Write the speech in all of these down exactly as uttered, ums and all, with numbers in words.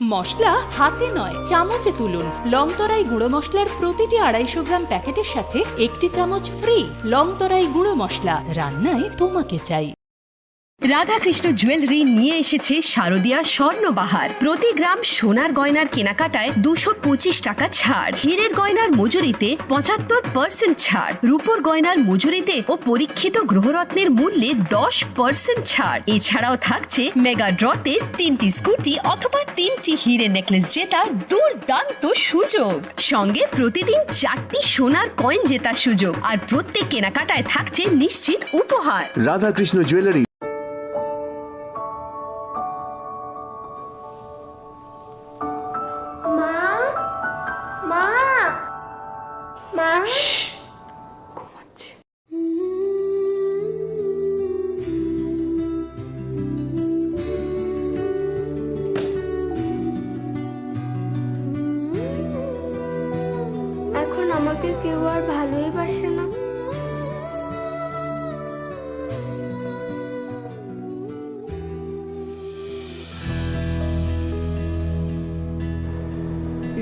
মশলা হাতে নয়, চামচে তুলুন। লংতরাই গুঁড়ো মশলার প্রতিটি আড়াইশো গ্রাম প্যাকেটের সাথে একটি চামচ ফ্রি। লংতরাই গুঁড়ো মশলা, রান্নায় তোমাকে চাই। রাধাকৃষ্ণ জুয়েলারি নিয়ে এসেছে শারদীয়া স্বর্ণবাহার। প্রতি গ্রাম সোনার গয়নার কেনাকাটায় দুশো পঁচিশ টাকা ছাড়, হীরের গয়নার মজুরিতে পঁচাত্তর পার্সেন্ট ছাড়, রূপোর গয়নার মজুরিতে ও পরীক্ষিত গ্রহরত্নের মূল্যে দশ পার্সেন্ট ছাড়। এছাড়াও থাকছে মেগা ড্রতে তিনটি স্কুটি অথবা তিনটি হীরে নেকলেস জেতার দুর্দান্ত সুযোগ। সঙ্গে প্রতিদিন চারটি সোনার কয়েন জেতার সুযোগ, আর প্রত্যেক কেনাকাটায় থাকছে নিশ্চিত উপহার। রাধাকৃষ্ণ জুয়েলারি। মা, মা, মা। ঘুমাচ্ছে। এখন আমাকে কেউ আর ভালোই বাসে না।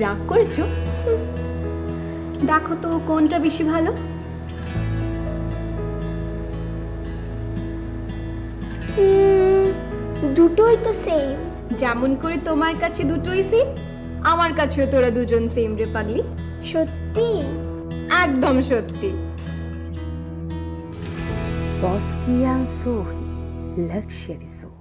রাগ করেছো? হুম। দেখো তো কোনটা বেশি ভালো? হুম, দুটোই তো সেম। যেমন করে তোমার কাছে দুটোই সেম, আমার কাছেও তোরা দুজন সেম রে পাগলি। সত্যি? একদম সত্যি। Boskian Sohi, Luxury Sohi.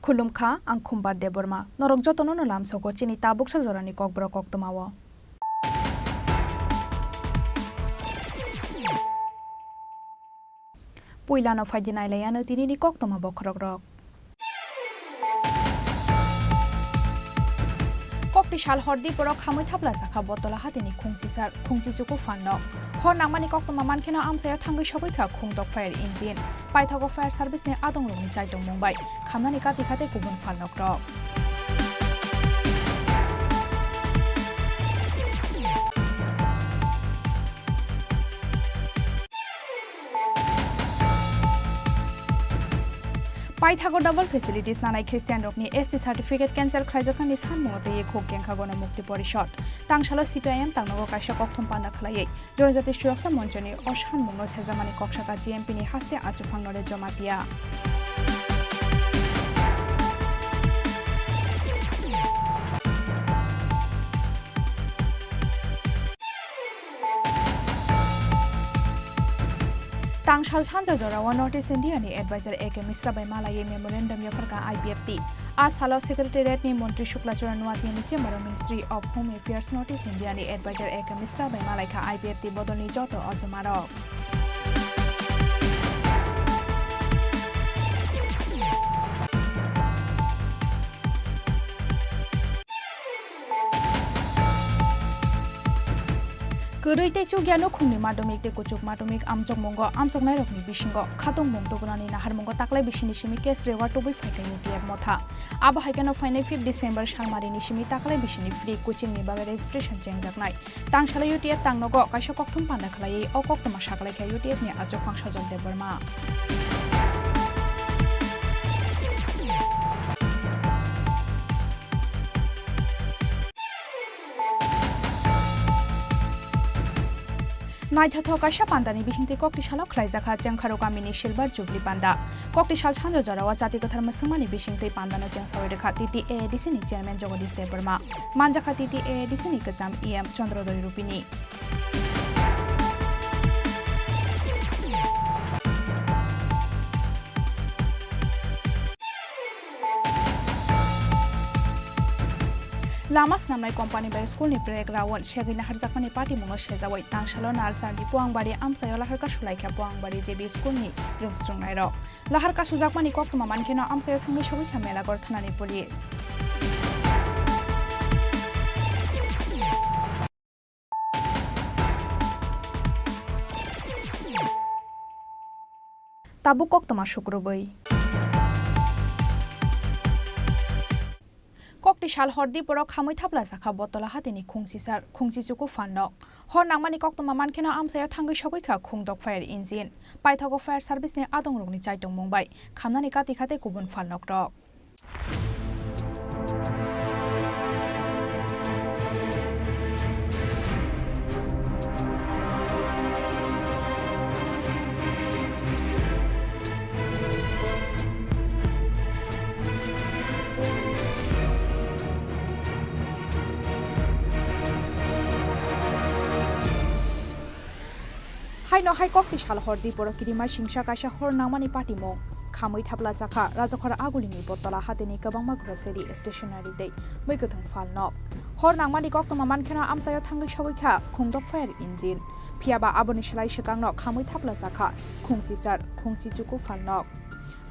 Khulumkha, ang Khumbar Debbarma. Norok jotono no lamsogo chini tabuk sak jorani kokborok koktwmao. Puilano phaidi nailaiano tinini koktwma bokhorokrok. Kokti sal hordi borok hamwi thaplajakha Botola hatini khungsisar, khungsichuku phalnok. Hor nangmani koktwma mankheno amchaio thangwi sogwikha khungtok fire engine. Paithago fire service ni adongrokni chaitongmung bai khamnani kati kha tei kubun phalnokrok. Paithago double facilities nanai Christian rokni S T certificate cancel khlaijaknani sanmungo twiwi khuk kengkha Gono Mukti Porishod. Tangsalo C P I M tangnogo kaisa kokthum panda khlaiwi Jonojati Suroksa Monchoni o sanmungno sejamani kok saka G M P ni haste achuphang Norej Jamatia. Tangsal sanja jorao North East India ni advisor A K Misra bai malaiwi memorandum yapharkha I P F T. A salo Secretariat ni Montri Shukla Chura Nuatia ni chamber o Ministry of Home Affairs North East India ni advisor A K Misra bai malaikha I P F T bodolni joto ojomarok. Kwrwi tei chukya nukhungni madhyamik tei kuchuk madhyamik amchokmungo amchoknairokni bisingo khatungmung tubunani naharmungo taklai bisini simi case reward tubui phaikha U T F motha. Abo hai kheno phainai fifth December salmarini simi taklai bisini free coachingni bagwi registration chengjaknai. Tangsalo U T F tangnogo kaisa kokthum panda khlaiwi o koktwma sakalaikha U T F ni achuphang Sojol Debbarma. Naithothok kaisa pandani bisingtwi kokti salo khlaijakha Chengkharu kamini Silver Jubilee panda. Kokti sal sanjo jorao chati kwthar mwswngmani bisingtwi pandano chengsawi rwkha T T A A D C ni chairman Jagadish Debbarma. Manjakha T T A A D C ni kwcham E M Chandrodori Rupini. Lama snamnai company bai school ni playground segwi naharjakmani patimungo sejaui tangsalo Narcharni Puangbari amchaio laharka sulaikha Puangbari J B school ni rwngsrwngnairok. Laharka sujakmani koktwma mankheno amchaio thangwi sogwikha Melagor thanani police. Tabuk koktwma sukrubwi. Kokti sal hor diporo khamwi thapla jakha Botola hatini khungsisar, khungsi chuku phalnok. Hor nangmani koktwma mankheno amchaio thangwi sogwikha khungdok fire engine. Paithago fire service ni adongrokni chaitongmung bai khamnani kati kha tei kubun phalnokrok. Haino hai kokti sal hor diporo kirima singsa kaisa hor nangmani patimung. Khamwi thapla jakha Rajakhor Agulini Botola hatini kwbangma grocery, stationery tei mui kwthwng phalnok. Hor nangmani koktwma mankheno amchaio thangwi sogwikha khungdok fire engine. Phiyaba aboni slai swkangno khamwi thapla jakha khungsi char, khungsi chuku phalnok.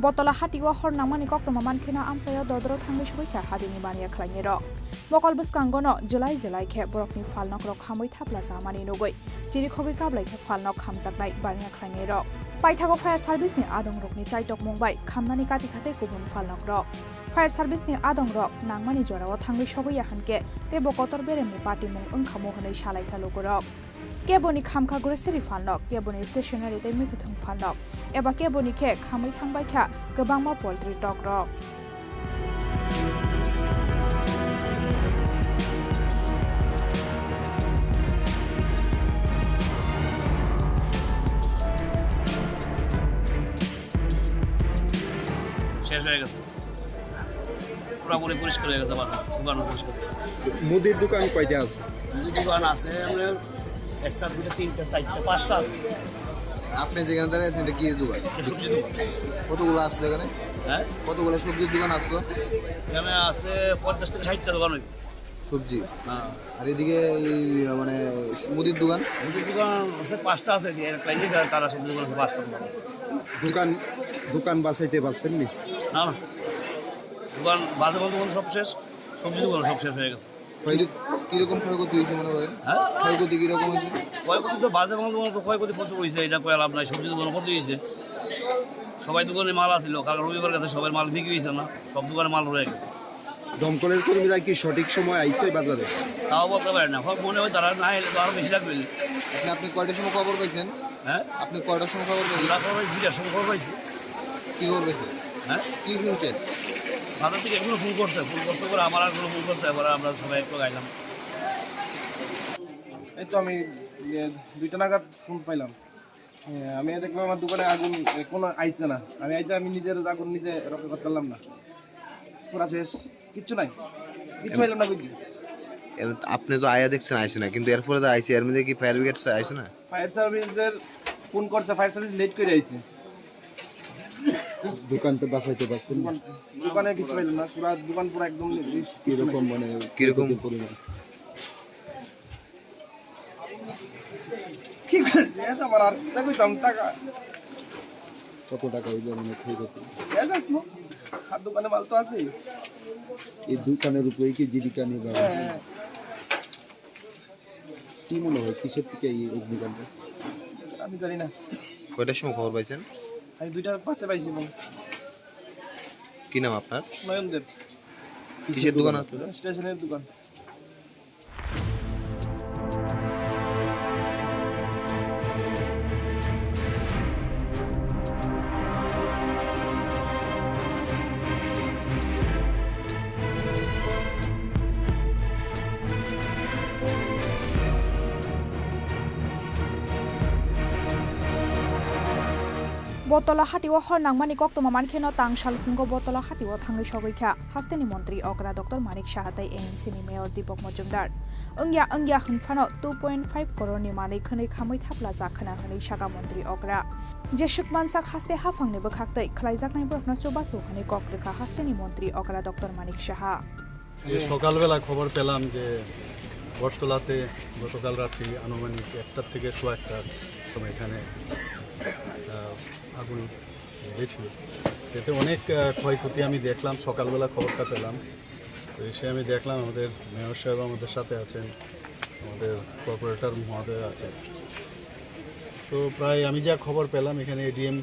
Botola hatio hor nangmani koktwma mankheno amchaio dodro thangwi sogwikha hatini baniya khlainairok. Mokol bwskangono jwlai jwlai khe borokni phalnokrok khamwi thapla chamani nugwi chirikhogwi kablai khe phalnok khamjaknai baniya khlainairok. Paithago fire service ni adongrokni chaitokmung bai khamnani kati kha tei kubun phalnokrok. Fire service ni adongrok nangmani jorao thangwi sogwi ya hwnkhe teibo kotor beremni patimung wngkhamu hwnwi salaikha lukurok. Keboni khamkha grocery phalnok, keboni stationery tei mui kwthwng phalnok, eba keboni khe khamwi thangbaikha kwbangma poultry tokrok. শেষ হয়ে গেছে। পুরাপুরি পরিষ্কার হয়ে গেছে বাজার, দোকানও পরিষ্কার হয়ে গেছে। মুদির দোকান কয়টা আছে? মুদির দোকান আছে আপনার একটা, দুইটা, তিনটা, চারটা, পাঁচটা আছে। আপনি যেখানে দাঁড়িয়ে আছেন, এটা কি দোকান? এটা সবজি দোকান। কতগুলো আসলো এখানে? হ্যাঁ? কতগুলো সবজির দোকান আসলো? এখানে আছে পঞ্চাশ থেকে ষাটটা দোকান হইবে। সবজি? হ্যাঁ। আর এদিকে এই, মানে, মুদির দোকান? মুদির দোকান আছে পাঁচটা আছে, এদিকে একটা, এই যে তারা সবজি দোকান আছে পাঁচটা দোকান আছে। দোকান, দোকান বাঁচাইতে পারছেন নি? না, না। দোকান, বাজে মাল দোকান সব শেষ, সবজি দোকান সব শেষ হয়ে গেছে। ক্ষয়ক্ষতি, কিরকম ক্ষয়ক্ষতি হয়েছে মনে করেন? হ্যাঁ? ক্ষয়ক্ষতি কিরকম হয়েছে? ক্ষয়ক্ষতি তো বাজে মাল দোকান তো ক্ষয়ক্ষতি প্রচুর হয়েছে, এটা কয়ে লাভ নাই। সবজি দোকান কত হয়েছে? সবাই দোকানে মাল আছিল, কারণ রবিবার গেছে সবার মাল বিক্রি হয়েছে না, সব দোকানে মাল রয়ে গেছে। দমকলের কর্মীরা কি সঠিক সময় আইছে বাজারে? তাও বলতে পারি না, হয় মনে হয় তারা না এলে তো আরো বেশি লাগবে। আপনি, আপনি কয়টার সময় খবর পাইছেন? হ্যাঁ? আপনি কয়টার সময় খবর পাইছেন? আমরা খবর পাইছি, দুইটার সময় খবর পাইছি। কি খবর পাইছেন? হ্যাঁ? কি শুনছেন? বাজার থেকে এগুলো ফোন করছে, ফোন করতে করে আমার আর কোনো ফোন করছে, এবার আমরা সবাই একটু গাইলাম। এই তো আমি, ইয়ে, দুইটা নাগাদ ফোন পাইলাম। হ্যাঁ, আমি দেখলাম আমার দোকানে আগুন, এ, কোনো আইছে না। আমি আইতে আমি নিজের আগুন নিজে রক্ষা করতে পারলাম না। পুরা শেষ, কিচ্ছু নাই, কিচ্ছু এম- পাইলাম না বুঝলি। এর, আপনি তো আয়া দেখছেন আইছে না, কিন্তু এরপরে তো আইছে, এর মধ্যে কি ফায়ার ব্রিগেড আইছে না? ফায়ার সার্ভিসের ফোন করছে, ফায়ার সার্ভিস লেট করে আইছে। দোকান তো বাঁচাইতে পারছেন না? দোকান, দোকানে কিচ্ছু পাইলাম না, পুরা দোকান পুরা একদম কিরকম, মানে, কিরকম? ক্ষয়ক্ষতির পরিমাণ? কি করে? এসব আর, আর কইতাম টাকা। কত টাকা হইবে, মানে, ক্ষয়ক্ষতি? শেষ আসলো। আর দোকানে মাল তো আছে। এই দোকানের উপরেই কি জীবিকা নির্বাহ? হ্যাঁ, হ্যাঁ। কি মনে হয়, কিসের থেকে এই অগ্নিকাণ্ড? আমি জানি না। কয়টার সময় খবর পাইছেন? আমি দুইটা পাঁচে পাইছি, বল। কি নাম আপনার? নয়ন দেব। কিসের দোকান আছে? স্টেশনের দোকান। Botola hatio hor nangmani koktwma mankheno tang salphungo Botola hatio thangwi sogwi kha hasteni montri okra Doctor Manik Saha tei A M C ni mayor Deepak Majumdar. Wngya wngya hwnphano two point five crore ni manwi khwnwi khamwi thapla jak khna hwnwi saka montri okra. Jeswk mansak haste haphangni bwkhaktwi khwlaijaknai borokno chubachu hwnwi kok rwkha hasteni montri okra Doctor Manik Saha. এই সকালবেলা খবর পেলাম যে বটতলাতে গতকাল রাত্রি আনুমানিক একটার থেকে সোয়া একটার সময় এখানে, আহ, আগুন লেগেছিল। এতে অনেক, আহ, ক্ষয়ক্ষতি আমি দেখলাম, সকালবেলা খবরটা পেলাম। তো এসে আমি দেখলাম আমাদের মেয়র সাহেব আমাদের সাথে আছেন, আমাদের কর্পোরেটর মহোদয় আছেন। তো প্রায় আমি যা খবর পেলাম, এখানে এডিএম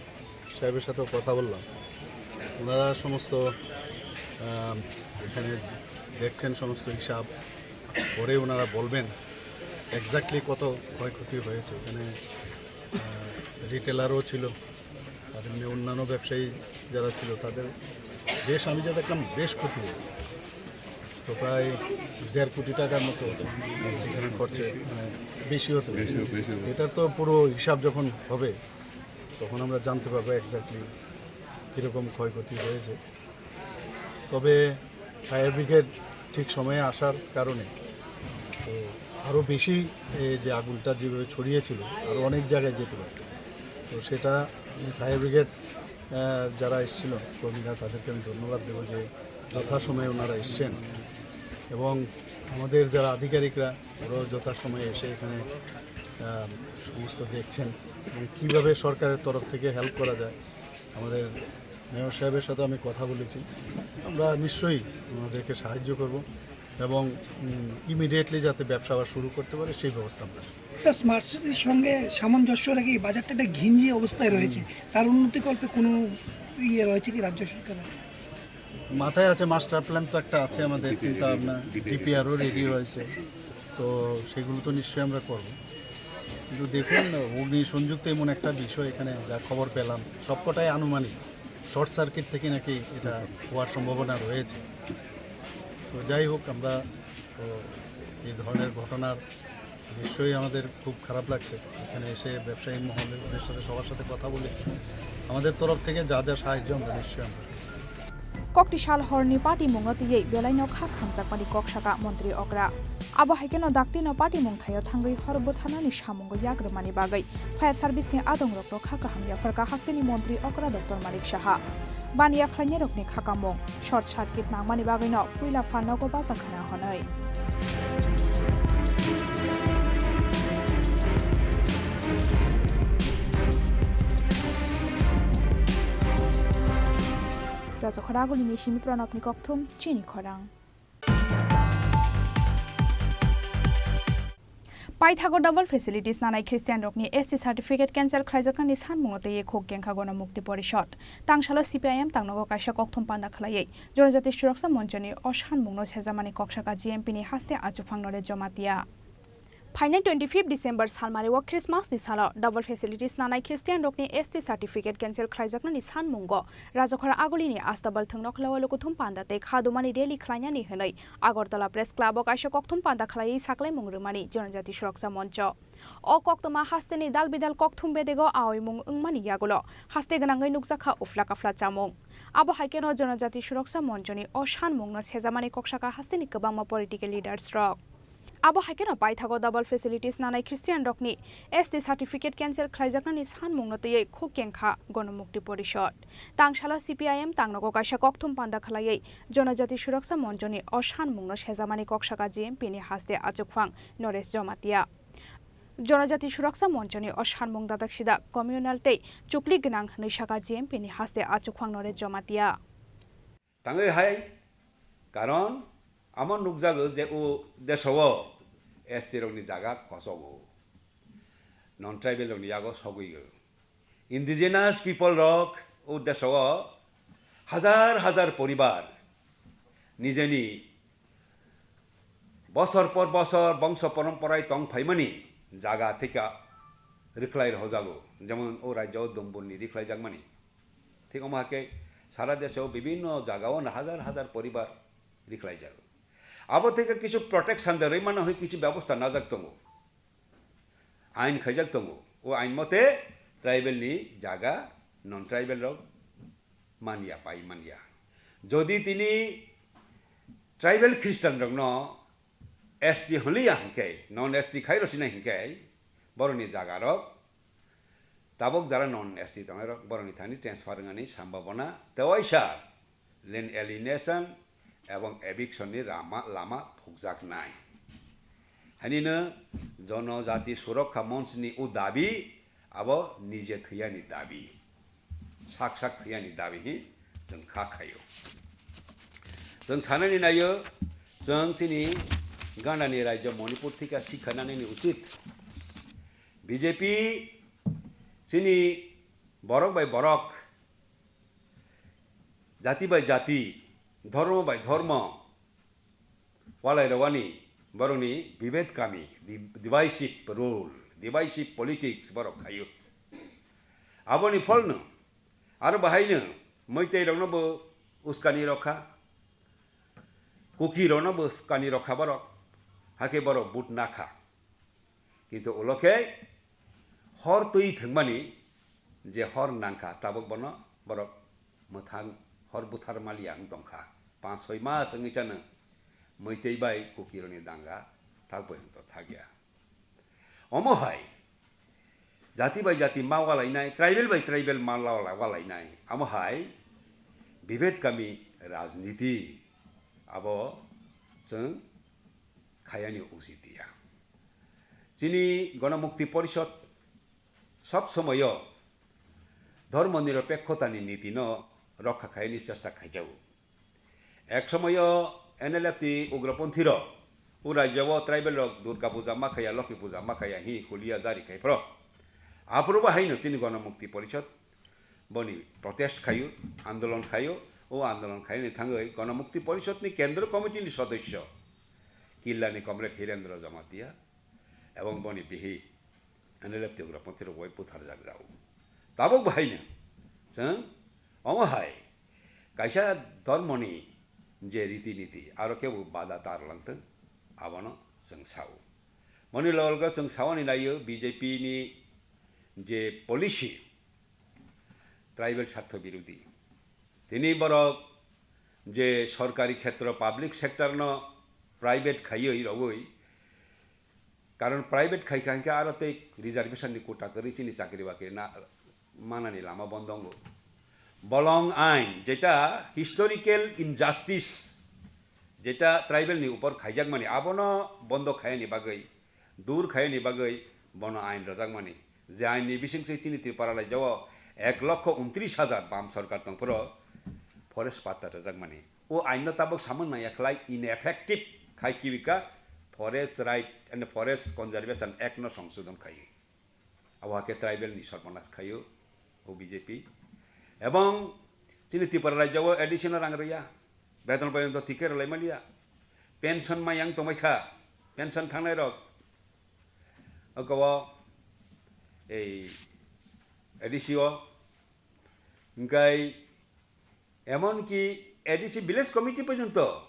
সাহেবের সাথেও কথা বললাম, ওনারা সমস্ত, আহ, এখানে দেখছেন সমস্ত হিসাব, পরে ওনারা বলবেন এক্স্যাক্টলি কত ক্ষয়ক্ষতি হয়েছে। এখানে, আহ, রিটেলারও ছিল, তাদের নিয়ে অন্যান্য ব্যবসায়ী যারা ছিল তাদের বেশ, আমি যা দেখলাম, বেশ ক্ষতি হয়েছে। তো প্রায় দেড় কোটি টাকার মতো এখানে খরচে, মানে, বেশি হতে পারে। বেশি, বেশি হবে। এটার তো পুরো হিসাব যখন হবে, তখন আমরা জানতে পারবো এক্স্যাক্টলি কীরকম ক্ষয়ক্ষতি হয়েছে। তবে ফায়ার ব্রিগেড ঠিক সময়ে আসার কারণে তো আরও বেশি, এই যে আগুনটা যেভাবে ছড়িয়েছিল, আরও অনেক জায়গায় যেতে পারত। তো সেটা আমি ফায়ার ব্রিগেড, আহ, যারা এসেছিল কর্মীরা, তাদেরকে আমি ধন্যবাদ দেবো যে যথাসময়ে ওনারা এসছেন এবং আমাদের যারা আধিকারিকরা, ওরাও যথাসময়ে এসে এখানে, আহ, সমস্ত দেখছেন এবং কীভাবে সরকারের তরফ থেকে হেল্প করা যায়। আমাদের মেয়র সাহেবের সাথে আমি কথা বলেছি, আমরা নিশ্চয়ই ওনাদেরকে সাহায্য করব এবং, উম, ইমিডিয়েটলি যাতে ব্যবসা আবার শুরু করতে পারে, সেই ব্যবস্থা আমরা করব। স্যার, স্মার্ট সিটির সঙ্গে সামঞ্জস্য রেখে এই বাজারটা একটা ঘিঞ্জি অবস্থায় রয়েছে, তার উন্নতিকল্পে কোনো ইয়ে রয়েছে কি রাজ্য সরকারের? মাথায় আছে, মাস্টার প্ল্যান তো একটা আছে আমাদের চিন্তা ভাবনা, ডিপিআরও রেডি হয়েছে, তো সেগুলো তো নিশ্চয়ই আমরা করব। কিন্তু দেখুন, অগ্নি সংযুক্ত এমন একটা বিষয়, এখানে যা খবর পেলাম, সবকটাই আনুমানিক, শর্ট সার্কিট থেকে নাকি এটা হওয়ার সম্ভাবনা রয়েছে। তো যাই হোক, আমরা তো এই ধরনের ঘটনার নিশ্চয়ই আমাদের খুব খারাপ লাগছে। এখানে এসে ব্যবসায়ী মহলের সাথে, সবার সাথে কথা বলেছি। আমাদের তরফ থেকে যা যা সাহায্য আমরা নিশ্চয়ই আমরা Kokti sal horni patimungno twiwi belaino kha khamjakmani kok saka Montri Okra. Abo hai kheno daktino patimung thaio thangwi hor bwtharnani samungo yak rwmani bagwi fire service ni adongrokno kha kaham yapharkha hasteni Montri Okra Doctor Manik Saha. Bani yakhlainai rokni khakamung, short circuit nangmani bagwino puila phan nogo bachak khna hwnwi. Rajakhora Agulini simi Pranabni kokthum chini khorang. Paithago double facilities nanai Christian rokni S T certificate cancel khlaijaknani sanmungno twiwi khuk kengkha Gono Mukti Porishod. Tangsalo C P I M tangnogo kaisa kokthum panda khlaiwi Jonojati Suroksa Monchoni o sanmungno sejamani kok saka G M P ni haste achuphang Noresh Jomatia. Phainai twenty fifth December salmari o Christmas ni salo double facilities nanai Christian rokni S T certificate cancel khlaijaknani sanmungo Rajakhora Agulini Astabal thwngno khlaiwi lukuthum panda tei khadumani rally khlainani hwnwi Agartala Press Club o kaisa kokthum panda khlaiwi saklaimung rwmani Jonojati Suroksa Moncho. O koktwma hasteni dal bidal kokthum bedego aoimung wngmani yagulo haste gwnangwi nukjakha ufla kafla chamung. Abo hai kheno Jonojati Suroksa Monchoni o sanmungno sejamani kok saka hasteni kwbangma political leaders rok. Abo hai kheno paithago double facilities nanai Christian rokni S T certificate cancel khlaijaknani sanmungno twiwi khuk kengkha Gono Mukti Porishod. Tangsalo C P I M tangnogo kaisa kokthum panda khlaiwi Jonojati Suroksa Monchoni o sanmungno sejamani kok saka G M P ni haste achukphang Noresh Jomatia. Jonojati Suroksa Monchoni o sanmung dadak sidak communal tei chukli gwnang hwnwi saka G M P ni haste achukphang Noresh Jomatia. Tangwi hai, karon amo nukjago je o deso o S T rokni jaga kosogo, non tribal rokni yago sogwi o. Indigenous people rok o deso o hajar hajar poribar nijeni bosor por bosor bongso porom porai tong phaimani jaga thika rikhlai rhojago, jemon o rajyo o Dumbur ni rikhlai jakmani. Thik omo hakhe sara deso bibhinno jaga o hajar hajar poribar rikhlai jago. Abo thika kichu protection de rwimano hoi kichu bebosta najak tongo. Ain khaijak tongo. O ain mote tribal ni jaga non tribal rok manya, pai manya. Jodi tini tribal Christian rokno S T hwnliya hinkhe, non S T khai rosina hinkhe, borokni jaga rok tabok jara non S T tongnai rok borokni thani transfer wngnani sambhabona tewaisa land alienation ebong eviction ni lama, lama phukjaknai. Hanino Jonojati Surokha Monch ni o dabi abo nije thwiyani dabi, sak sak thwiyani dabi hi chwng kha khaio. Chwng sanani naio, chwng chini gana ni rajyo Manipur thika sikha nanani uchit. B J P chini borok bai borok, jati bai jati, dhormo bai dhormo, walai rwani borokni bibed kami, di-, divisive rule, divisive politics borok khaio. Aboni pholno aro bahaino Meitei rokno bo uskani rokha, Kuki rokno bo uskani rokha borok, hakhe borok but nakha. Kintu ulo khe hor twi thwngmani je hor nangkha, tabuk bono borok mwthang hor buthar maliya wng tongkha. Panch soi mas wngwi chano Meitei bai Kukirokni danga thak bai wng thakya. Omo hai jati bai jati ma walainai, tribal bai tribal ma wala-, walainai. Amo hai bibed kami rajniti abo chwng khayani usit ya. Chini Ganamukti Porishod sob somoyo dhormo nirapekkhotani nitino rokha khaini chesta khaijago. Ek somoyo N L F T ugroponthi rok o rajyo o tribal rok Durga puja ma khaya, Lokhi puja ma khaya hi hulia jari khai phro. Aphuru bo haino chini Ganamukti Porishod boni protest khaio, andolon khaio, o andolon khaini thangwi Ganamukti Porishod ni Kendra Committee ni sodosyo Killani Comrade Hirendra Jamatia ebong boni bihi N L F T ugroponthi rok bai butharjak rao. Tabuk bahaino chwng omo hai kaisa dhormoni je riti niti aro kebo bada tar langthwng, abono chwng sao. Moni lolgo chwng saoni naio B J P ni je policy, tribal sartho birodhi. Tini borok je sorkari khetro, public sector no private khaiwi rogwi, karon private khai kha hinkhe aro tei reservation ni quota kwrwi chini chakri bakri na manani lama bondo wngo. Bolong ain, jeta historical injustice, jeta tribal ni upor khaijakmani, abono bondo khaiyani bagwi, dur khaiyani bagwi bono ain rwjakmani. Je ain ni bising se chini Tripura rajyo o ek lokho untris hajar bam sorkar tongphuru forest patta rwjakmani. O ain no tabuk samung naiya khlai ineffective khai kibika Forest Right and Forest Conservation Act no songsodon khaiwi. Abo hakhe tribal ni sorbonas khaio o B J P. Ebong chini Tripura rajyo o A D C no rang rwya, beton porjonto thik khe rwlai maliya, pension mayang tongbai kha, pension thangnai rok. Oko o ei A D C o hingkai emon ki A D C village committee porjonto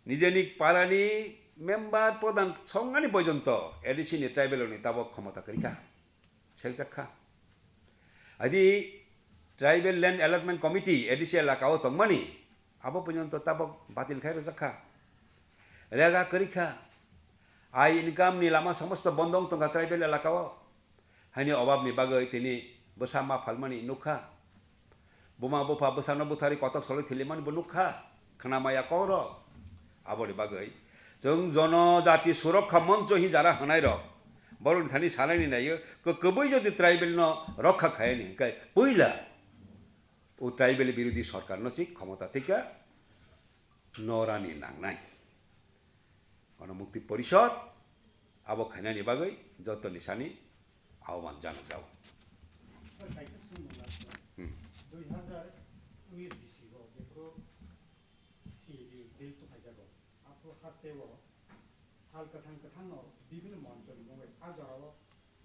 nijeni parani member pradhan songani porjonto A D C ni tribal ni tabok khomota kwrwi kha, seljak kha. Adi tribal land allotment committee A D C elaka o tongmani abo porjonto tabok batil khai rwjak kha, rega kwrwi kha. Ai income ni lama somosto bondo wng tongkha tribal elaka o. Haini obab ni bagwi tini bwsa ma phalmani nukha. Buma bupha bwsano butharwi kotok solwi thilimani bo nukha. Khna maya kok rok. Aboni bagwi chwng Jonojati Surokha Moncho hi jara hwnai rok borokni thani sanani naio, kwbwi jodi tribal no rokha khayani hinkhe puila o tribal birodhi sorkar no si khomota thika norani nangnai. Ganamukti Porishod abo khainani bagwi joto ni sani ahwan janok jago. Sir, kaisa swngmung last one. Hmm. Dui hazar unis bisingo jephru C A A bill tuphaijago, aphuru hasteo sal kwthang kwthangno bibhinno monchoni mungwi a jorao,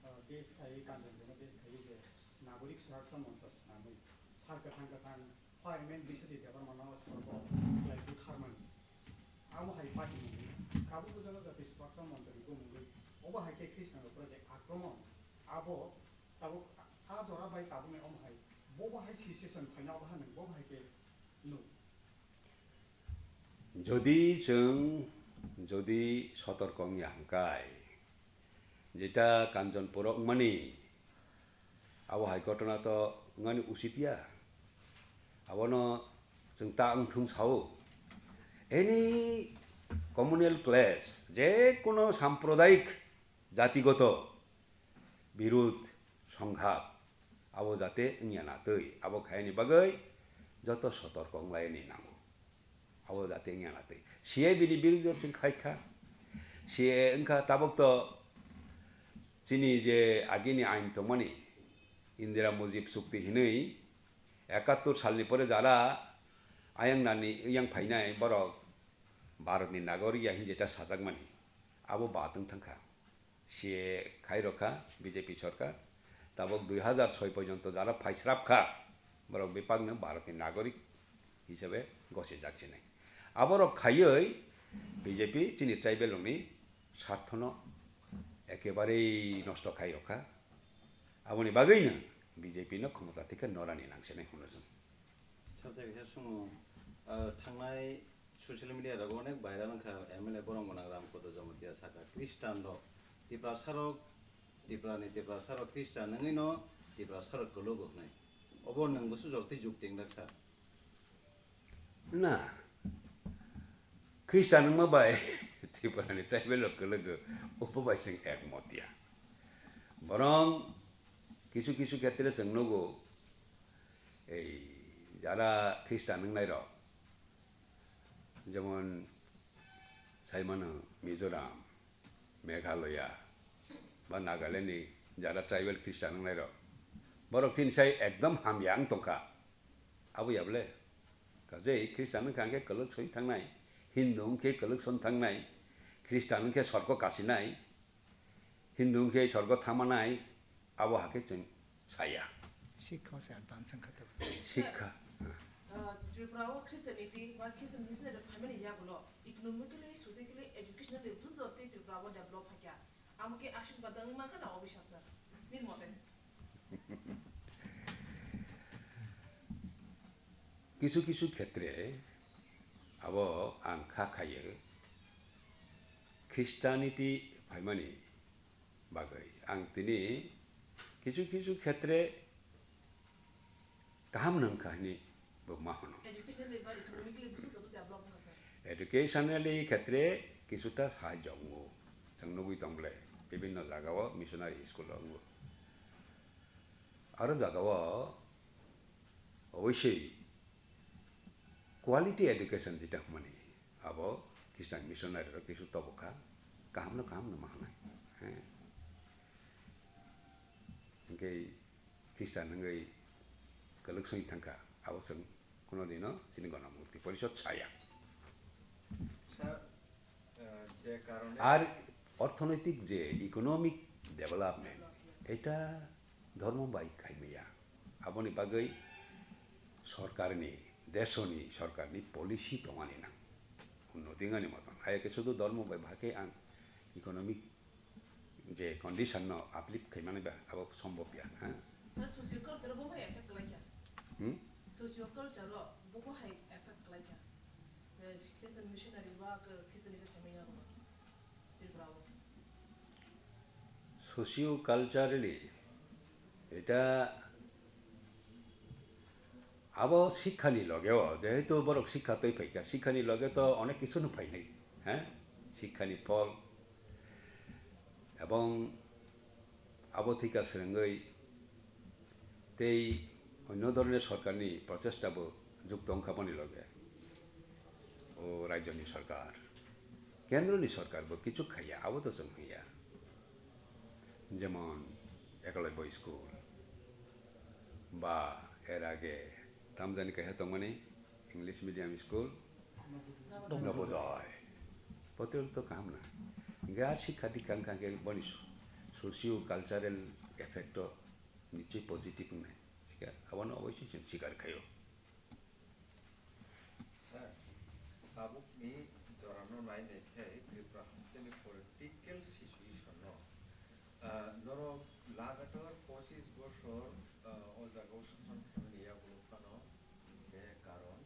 uh, base khaiwi, Kanchanpurno base khaiwi je Nagorik Swarakta Moncho swnamwi sal kwthang kwthang Hoi, men bisudi Debbarmano sorgo khlai butharmani. Amo hai party mungwi, tabuk Jonojati Swarakta Moncho ni bumungwi, obo hai khe Krishnagor project akromon. Abo tabuk a jora bai tabukni omo hai, bobo hai situation phaina obo hai nang, bobo hai khe nuk. Jodi chwng, jodi sotorko wngya hwnkhe, jeta Kanchanpuro wngmani, abo hai ghotona to wngmani usit ya. Abono chwng ta wngthung sao. Any communal clash, je kono sampradayik jatigoto birud songhap abo jate wngya na twi, abo khaini bagwi joto sotorko wnglaini nango. Abo jate wngya na twi. C A bini birudh o chwng khai kha. C A wngkha tabuk to chini je agini ain tongmani Indira Mujib chukti hinwi ekattor salni pore jara ayang nani yang phainai borok Bharatni nagorik ya hinwi jeta sajakmani abo bat wng thangkha. C A A khai rokha B J P sorkar. Tabok dui hazar soi porjonto jara phaisrap kha, borok bebakno Bharatni nagorik hisabe gosijak sinai. Aborok khaiwi B J P chini tribal rokni sarthono ekebarei nosto khai rokha. Aboni bagwino B J P no khomota thikhe norani nangsinai hwnwi chwng. Sajak khe chwng, ah, thangnai social media rogo onek viral wngkha, M L A borok gwnang Ramkoto Jomotia saka Christian rok Tiprasa rok, Tiprani Tiprasa rok Christian wngwi no Tiprasa rok kwlwgo hwnwi. Obo nwng bwswk jora tei jukti wngkha? Na, Christian wngma bai Tiprani tribal rok kwlwgo, obo bai chwng ekmot ya. Borong kisu kisu khetre chwng nugo, ei jara Christian wngnai rok, jemon sai mano Mizoram, Meghalaya ba Nagaland ni jara tribal Christian wngnai rok, borok chini sai ekdom hamya wng tongkha. Abo ya bole? Kajei Christian wngkha hwnkhe kwlwk soi thangnai, Hindu wngkhe kwlwk son thangnai, Christian wngkhe sorgo kasinai, Hindu wngkhe sorgo thamanai, abo hakhe chwng saya. Sikha se advance wngkha tabuk. Sikha. Ah, Tripura o Christianity ba Christian missionary phaimani yagulo economically, socially, educationally bujo tei Tripura o develop phaikha. Amo khe ashirwad wngwi mankha na obisap sir? Nini mote? Kisu kisu khetre abo ang kha khaio, Christianity phaimani bagwi ang tini kisu kisu khetre kaham nang kha hwnwi bo ma hwno. Educationally ba economically busi khe develop wngkha sir? Educationally khetre kisuta sahajyo wngo. Chwng nugwi tong bole bibinno jagao missionary school rok wngo. Aro jagao obosoi quality education jeta hwnmani abo Christian missionary rok kisu tobokha, kahamno kahamno ma hwnai. He. Hwnkhe Christian wngwi kwlwk soi thangkha, abo chwng kuno dino chini Ganamukti Porishod saya. Sir, eh, je karone Ar orthonoitik je economic development, eta dhormo bai khaimaya. Aboni bagwi sorkarni, desoni sorkarni policy tongani nang. Unnoti wngani moton. Hai khe sudu dhormo bai bahai khe ang economic je condition no uplift khaimani ba abo sombhob ya, ha? Sir, socio culture bo hai effect khlai kha? Hmm? Socio culture o bo hai effect khlai kha? Eh, Christian missionary work, eh, Christian leader khaimani abo. Tripura o. Socio culturally, eta abo sikhani logeo, jehetu borok sikha twi phaikha, sikhani loge to onek kisu no phainai, he? Sikhani phol, ebong abo thika swrwngwi tei onno dhoroner sorkarni prochesta bo jukto wngkha boni loge. O rajyoni sorkar, kendroni sorkar bo kichu khaiya, abo to chwng hwnya. Jemon Ekalobya school, ba er age tamjani kaisa tongmani English medium school, Navodaya. Navodaya. Botel to kaham na. Hingke a sikha dikha wngkha hingke boni so-, socio cultural effect o nichoi positive wngnai. Sikha, abono oboisoi chwng sikar khaio. Sir, tabukni jorano nai nai khe Tripura hasteni political situation no, ah, norok lagatar pochis bosor, ah, o jagao sason khaimani yagulo phano je karon,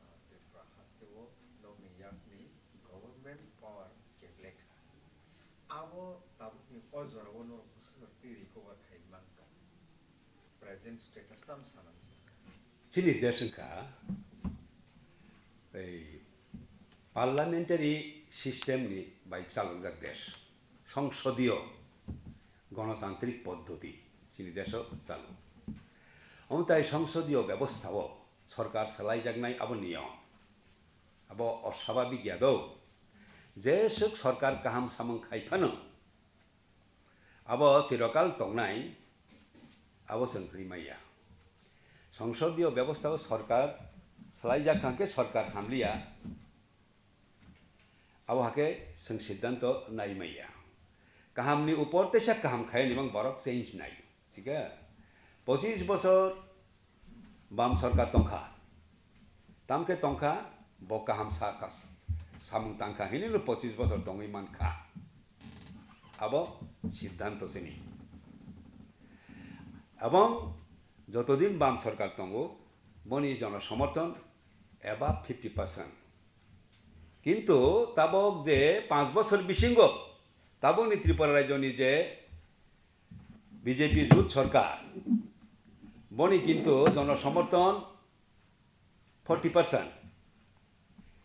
ah, Tripura hasteo nokni yakni government power keblekkha. Abo tabukni o jorao norok bwswk twi recover khai mankha. Present status tam sanam. Chini desh wngkha, ei, Parliamentary system ni bai chalokjak desh, songsodiyo gonotantrik poddoti chini desho chalo. Omtai songsodiyo bebostha o sorkar salaijaknai abo niyom, abo osababik ya do. Jeswk sorkar kaham samung khai phano, abo chirokal tongnai, abo chwng hwnwi maya. Songsodiyo bebostha o sorkar swlaijak kha khe sorkar hamliya, abo hakhe chwng siddhanto nai maya. Kahamni upor teisa kaham khai ni mang borok change nai. Chikha, pochis bosor bam sorkar tongkha. Tamkhe tongkha, bo kaham sa-, kas-, samung tangkha hinwi no pochis bosor tongwi mankha. Abo siddhanto chini. Ebong jotodin bam sorkar tongo, boni jono somorthon above fifty percent. Kintu tabok je panch bosor bisingo tabokni Tripura rajyoni je B J P jut sorkar, boni kintu jono somorthon forty percent.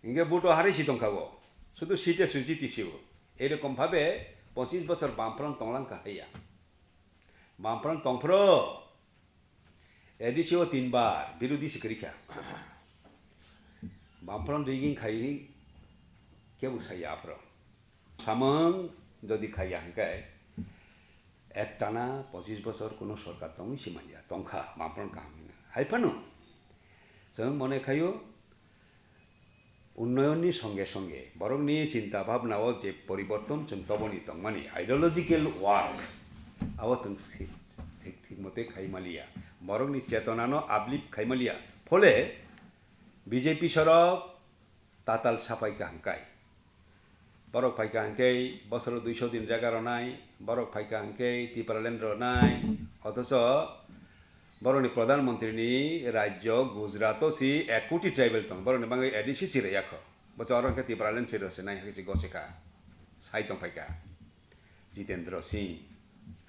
Hingke vote o harwi si tongkha bo. Sudu seat e sujiti si bo. Erokom bhabe pochis bosor Bamfront tonglang kha haiya. Bamfront tongphro A D C o tinbar birodhi si kwrwi kha. Bamfront rigging khai kebo saiya aphro. Samung jodi khaiya hingke, ektana pochis bosor kuno sorkar tongwi si manya, tongkha, Bamfront kaham hino. Hai phano, chwng mone khaio, unnoyonni songe songe, borokni chinta bhabna o je poriborton chwng toboni tongmani, ideological work, abo chwng si-, thik, thik mote khai maliya. Borokni chetonano uplift khai maliya. Phole B J P sorok, tatal sapai kaham kai. Borok phai kaham khe bosoro duiso din jaga rwnai, borok phai kaham khe Tipraland rwnai, othocho borokni Pradhan Mantri ni rajyo Gujarat o si ek koti tribal tong, borokni bagwi A D C si rwya kho. Bocha oro hwnkhe Tipraland si rwsinai hai se gochikha, sai tong phaikha Jitendra Singh,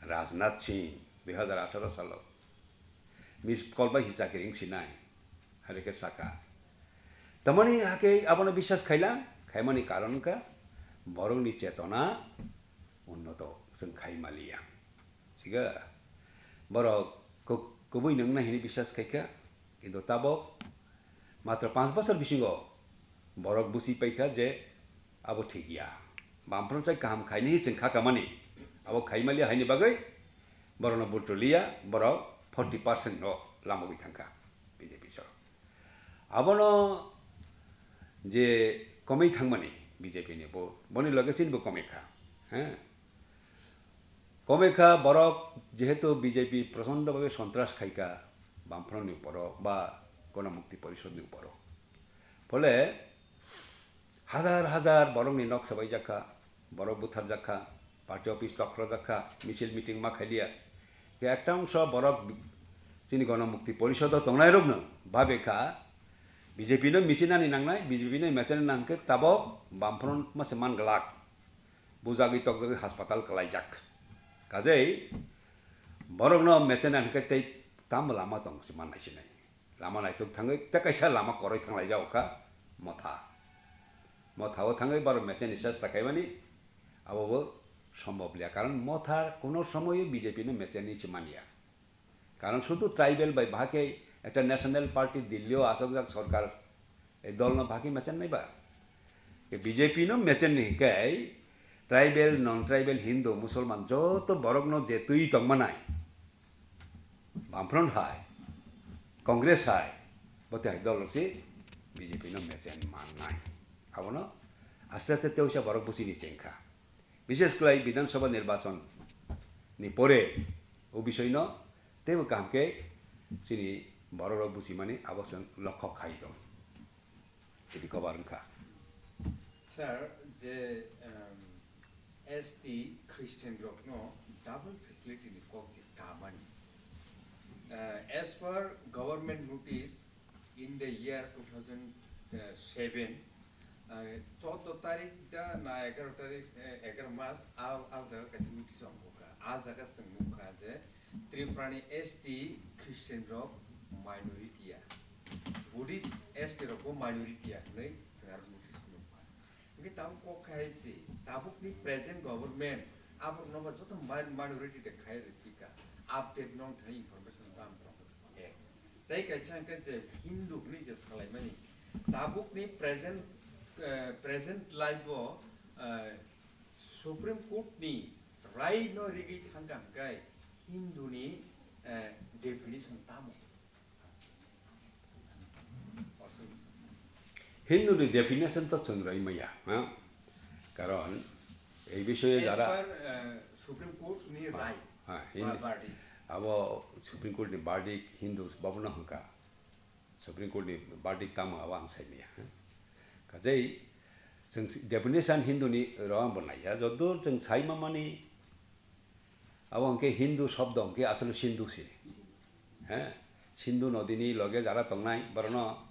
Rajnath Singh, dui hajar atharo salo. Miss call bai si chakiri wng sinai, hai khe saka. Tamani hake abono biswas khaila, khaimani karon wngkha borokni chetona unnoto chwng khai maliya. Siga borok ku-, kubui nwngnai hini biswas khaikha, kintu tabok matro panch bosor bisingo borok busi paikha je abo thik ya. Bamfront sai kaham khainai chwng kha kamani. Abo khai maliya haini bagwi borokno vote rwliya, borok forty percent no lamogwi thangkha B J P sorok. Abono je komwi thangmani B J P ni vote, boni loge chini bo komwi kha. He? Komwi kha borok jehetu B J P prochondo bhabe sontras khaikha Bamfront ni uporo ba Gonomukti Porishod ni uporo. Phole hajar hajar borokni nok sabaijak kha, borok butharjak kha, party office tokrojak kha, misil meeting ma khailiya. Khe ekta ongso borok chini Gonomukti Porishodo tongnairokno babe kha, B J P no michinani nangnai, B J P no mechenani nangkhe tabok Bamfront ma se man glak. Bujagwi tokjagwi haspatal kwlaijak. Kajei borokno mechenani hwnkhe tei tamo lama tong se mannai sinai. Lama naithok thangwi tei kaisa lama koroi thanglaijak kha motha. Motha o thangwi borok mecheni chesta khaimani abo bo sombhob liya. Karon motha kuno somoyo B J P no mecheni se manya. Karon sudu tribal bai bahai khe ekta national party Delhi o asokjak sorkar, ei dol no bahai khe mechennai ba? B J P no mechen ni hwnkhe tribal, non tribal, Hindu, Musulman joto borok no je twi tong manai. Bamfront hai, Congress hai, bo tei hai dol rok se B J P no mechen mannai. Abono aste aste tei uaisa borok busi ni chengkha. Bishesh kwlai Bidhan Sabha nirbachon ni pore o bisoi no teibo kaham khe chini borok rok busi mani abo chwng lokhok khai tong. Iti kobar wngkha. Sir, je, um, S T Christian rokno double facility ni kok je kamani. Uh, as per government notice in the year two thousand seven, uh, choudo tarik da na egaro tarik, eh, egaro mas, al, al jaga kaisa notice ongkha. Al jaga chwng nukha je Tripura ni S T Christian rok minority ya. Buddhist S T rok bo minority ya hwnwi chwng aro notice nukha. Hwnkhe tabuk kok khai se, tabukni present government aborokno ba joto mi-, minority de khai rwphika, update nong thani information tam tong. Eh, tei kaisa hwnkhe je Hindu hwnwi je salaimani, tabukni present, eh, present life o, eh, Supreme Court ni rai no rigwi thangkha hwnkhe Hindu ni, eh, definition tamo? Hindu ni definition to chwng rwi maya, ha? Karon ei bisoyo As jara per, eh, Supreme Court ni Ha, rai ha, ba Hindu, verdict. Abo Supreme Court ni verdict Hindus babono hwnkha. Supreme Court ni verdict tamo abo ang sai maya, ha? Kajai chwng si-, definition Hindu ni rw ang bo naiya, joto chwng sai mamani Abo hwnkhe Hindu shobdo hwnkhe aswk Sindhu se. He? Sindhu nodini loge jara tongnai borokno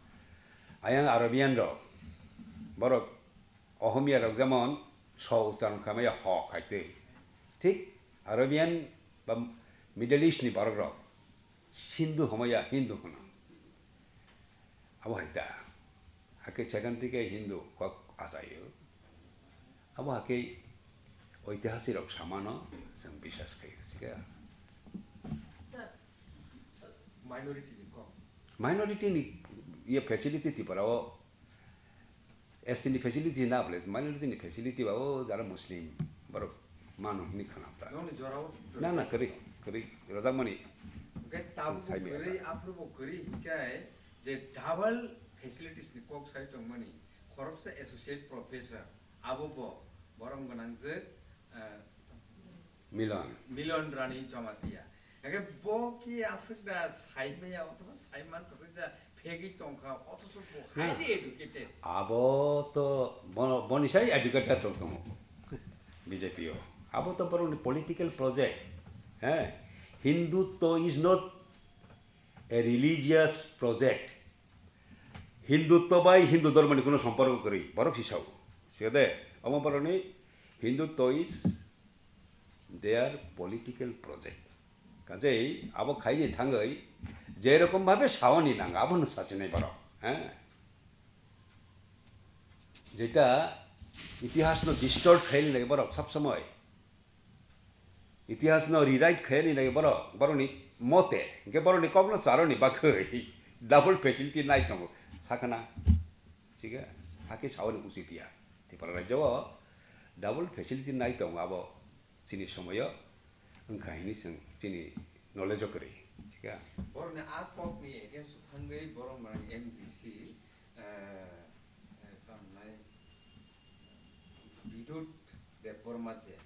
ayang Arabian rok, borok Ohomia rok jemon so uchcharon khamaya ho khai twi. Thik Arabian ba Middle East ni borok rok Sindhu homaya Hindu hwno. Abo hai ta. Hakhe sekan tike Hindu kok achaio. Abo hakhe oitihasik rok samano chwng bisas khaio, sikhe. Sir, minority ni kok. Minority ni ye facility Tripura o S T ni facility na bole, minority ni facility ba o jara Muslim borok mano hwnwi khwnam ta. Nokni jorao Na, na, kwrwi, kwrwi, rojakmani. Hwnkhe tabuk Chwng sai maya kwrwi, ta. Aphuru bo kwrwi hwnkhe je double facilities ni kok sai tongmani, khoroksa associate professor, abo bo borom gwnangjwk, eh, Milon. Milon Rani Jamatia. Hwnkhe bo ki aswk da sai maya, othoba sai man kwrwi da phegwi tongkha, othoso bo Na. Highly educated. Abo to bo-, boni sai educated rok tongo B J P o. Abo to borokni political project. He? Hindutva is not a religious project. Hindutva bai Hindu dhormoni kuno somporko kwrwi. Borok si sao. Sede, omo borokni Hindutva is their political project. Kaje abo khaini thangwi je rokom bhabe saoni nang abono sachinai borok. He? Jeta itihasno distort khaini lai borok sab somoi. Itihasno rewrite khaini lai borok, borokni mote, hwnkhe borokni kokno charoni bagwi double facility nai tongo. Sakana. Chikha, hakhe saoni uchitia. Tripura rajyo o double facility nai tongo abo. Chini somoyo wngkha hini chwng chini knowledge o kwrwi, thik a? Borokni a kokni against o thangwi borok mwnang M D C, eh, eh, tamo nai Bidut Debbarma je.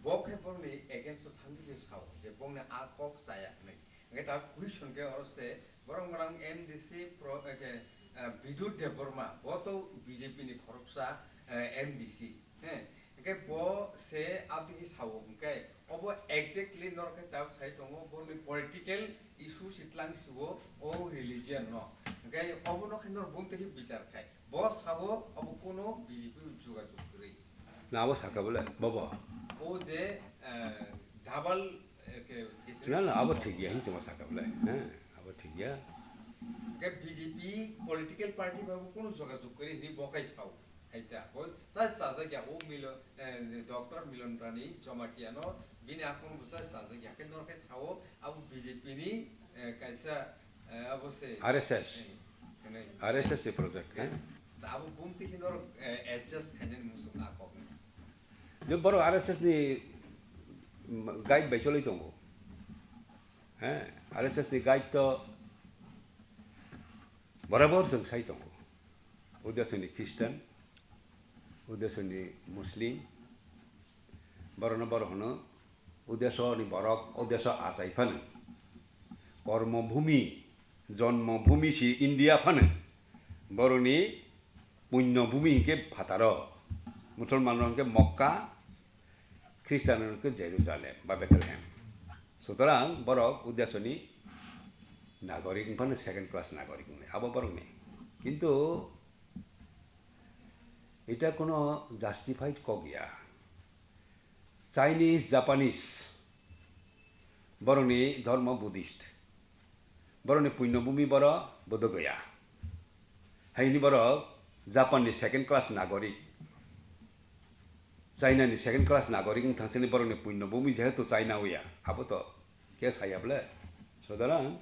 Bo khe borokni against o thangwi se sao je bongni a kok chaya hwnwi. Hwnkhe ta question khe oro se borok mwnang M D C pro, eh, khe, eh, Bidut Debbarma, bo to B J P ni khoroksa, eh, M D C. He, hwnkhe bo se aboni sao hwnkhe obo exactly norok khe tabuk sai tongo, boni political issue se tlang sio o religion no. Hwnkhe obono khe norok bumtwi khe bichar khai. Bo sao obo kuno B J P jogajog kwrwi. Na abo saka bole, bobo. O je, eh, double, eh, ke, Na, na, abo thik ya, hinse ma saka bole. He, abo thik ya. Hwnkhe B J P political party bai bo kuno jogajog kwrwi hinwi bo khai sao. Hai ta, bo chai sajak ya, o Milo-, eh, Doctor Milon Rani Jamatia no bini akhung bo chai sajak ya, khe norok khe sao, abo B J P ni, eh, kaisa, eh, abo se, R S S. Eh, hwnwi. R S S ni project, eh? Da abo bumtwi khe norok, eh, adjust khainani muchung a kok ni. Je borok R S S ni, mm, guide bai cholwi tongo. Eh, R S S ni guide to borabor chwng sai tongo. Udaso ni Christian, udaso ni Muslim, borokno borok hwno, udaso ni borok, udaso achai phano. Kormo bhumi, jonmo bhumi si India phano. Borokni punyo bhumi hinkhe phataro. Musulman rok hinkhe Mokka, Christian rok hinkhe Jerusalem ba Bethlehem. Sutorang borok udesoni nagorik wngphano second class nagorik wngnai abo borokni. Kintu eta kono justified kok ya. Chinese, Japanese, borokni dhormo Buddhist, borokni punyo bhumi boro Bodh Gaya. Haini borok Japan ni second class nagorik, China ni second class nagorik wng thang sini borok ni punno bumi jehetu China uya, abo to khe saya ble. Sutorang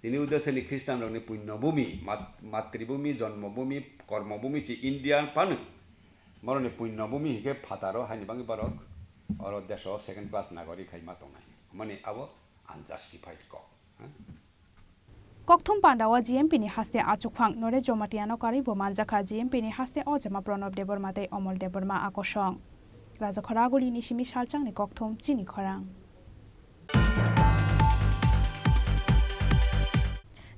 tini udeseni Khristan rok ni punno bumi, mat-, matribumi, jonmo bumi, kormo bumi si India phano. Borok ni punno bumi hinkhe phataro haini bagwi borok oro deso second class nagorik hai ma tongnai. Mani abo unjustified kok. Ha? Kokthum pandao G M P ni haste achukphang Noresh Jomatiano karwi bo manjakha G M P ni haste o jama Pranab Debbarma tei Omol Debbarma akosong. Rajakhoraguli ni simi salchang ni kokthum chini khorang.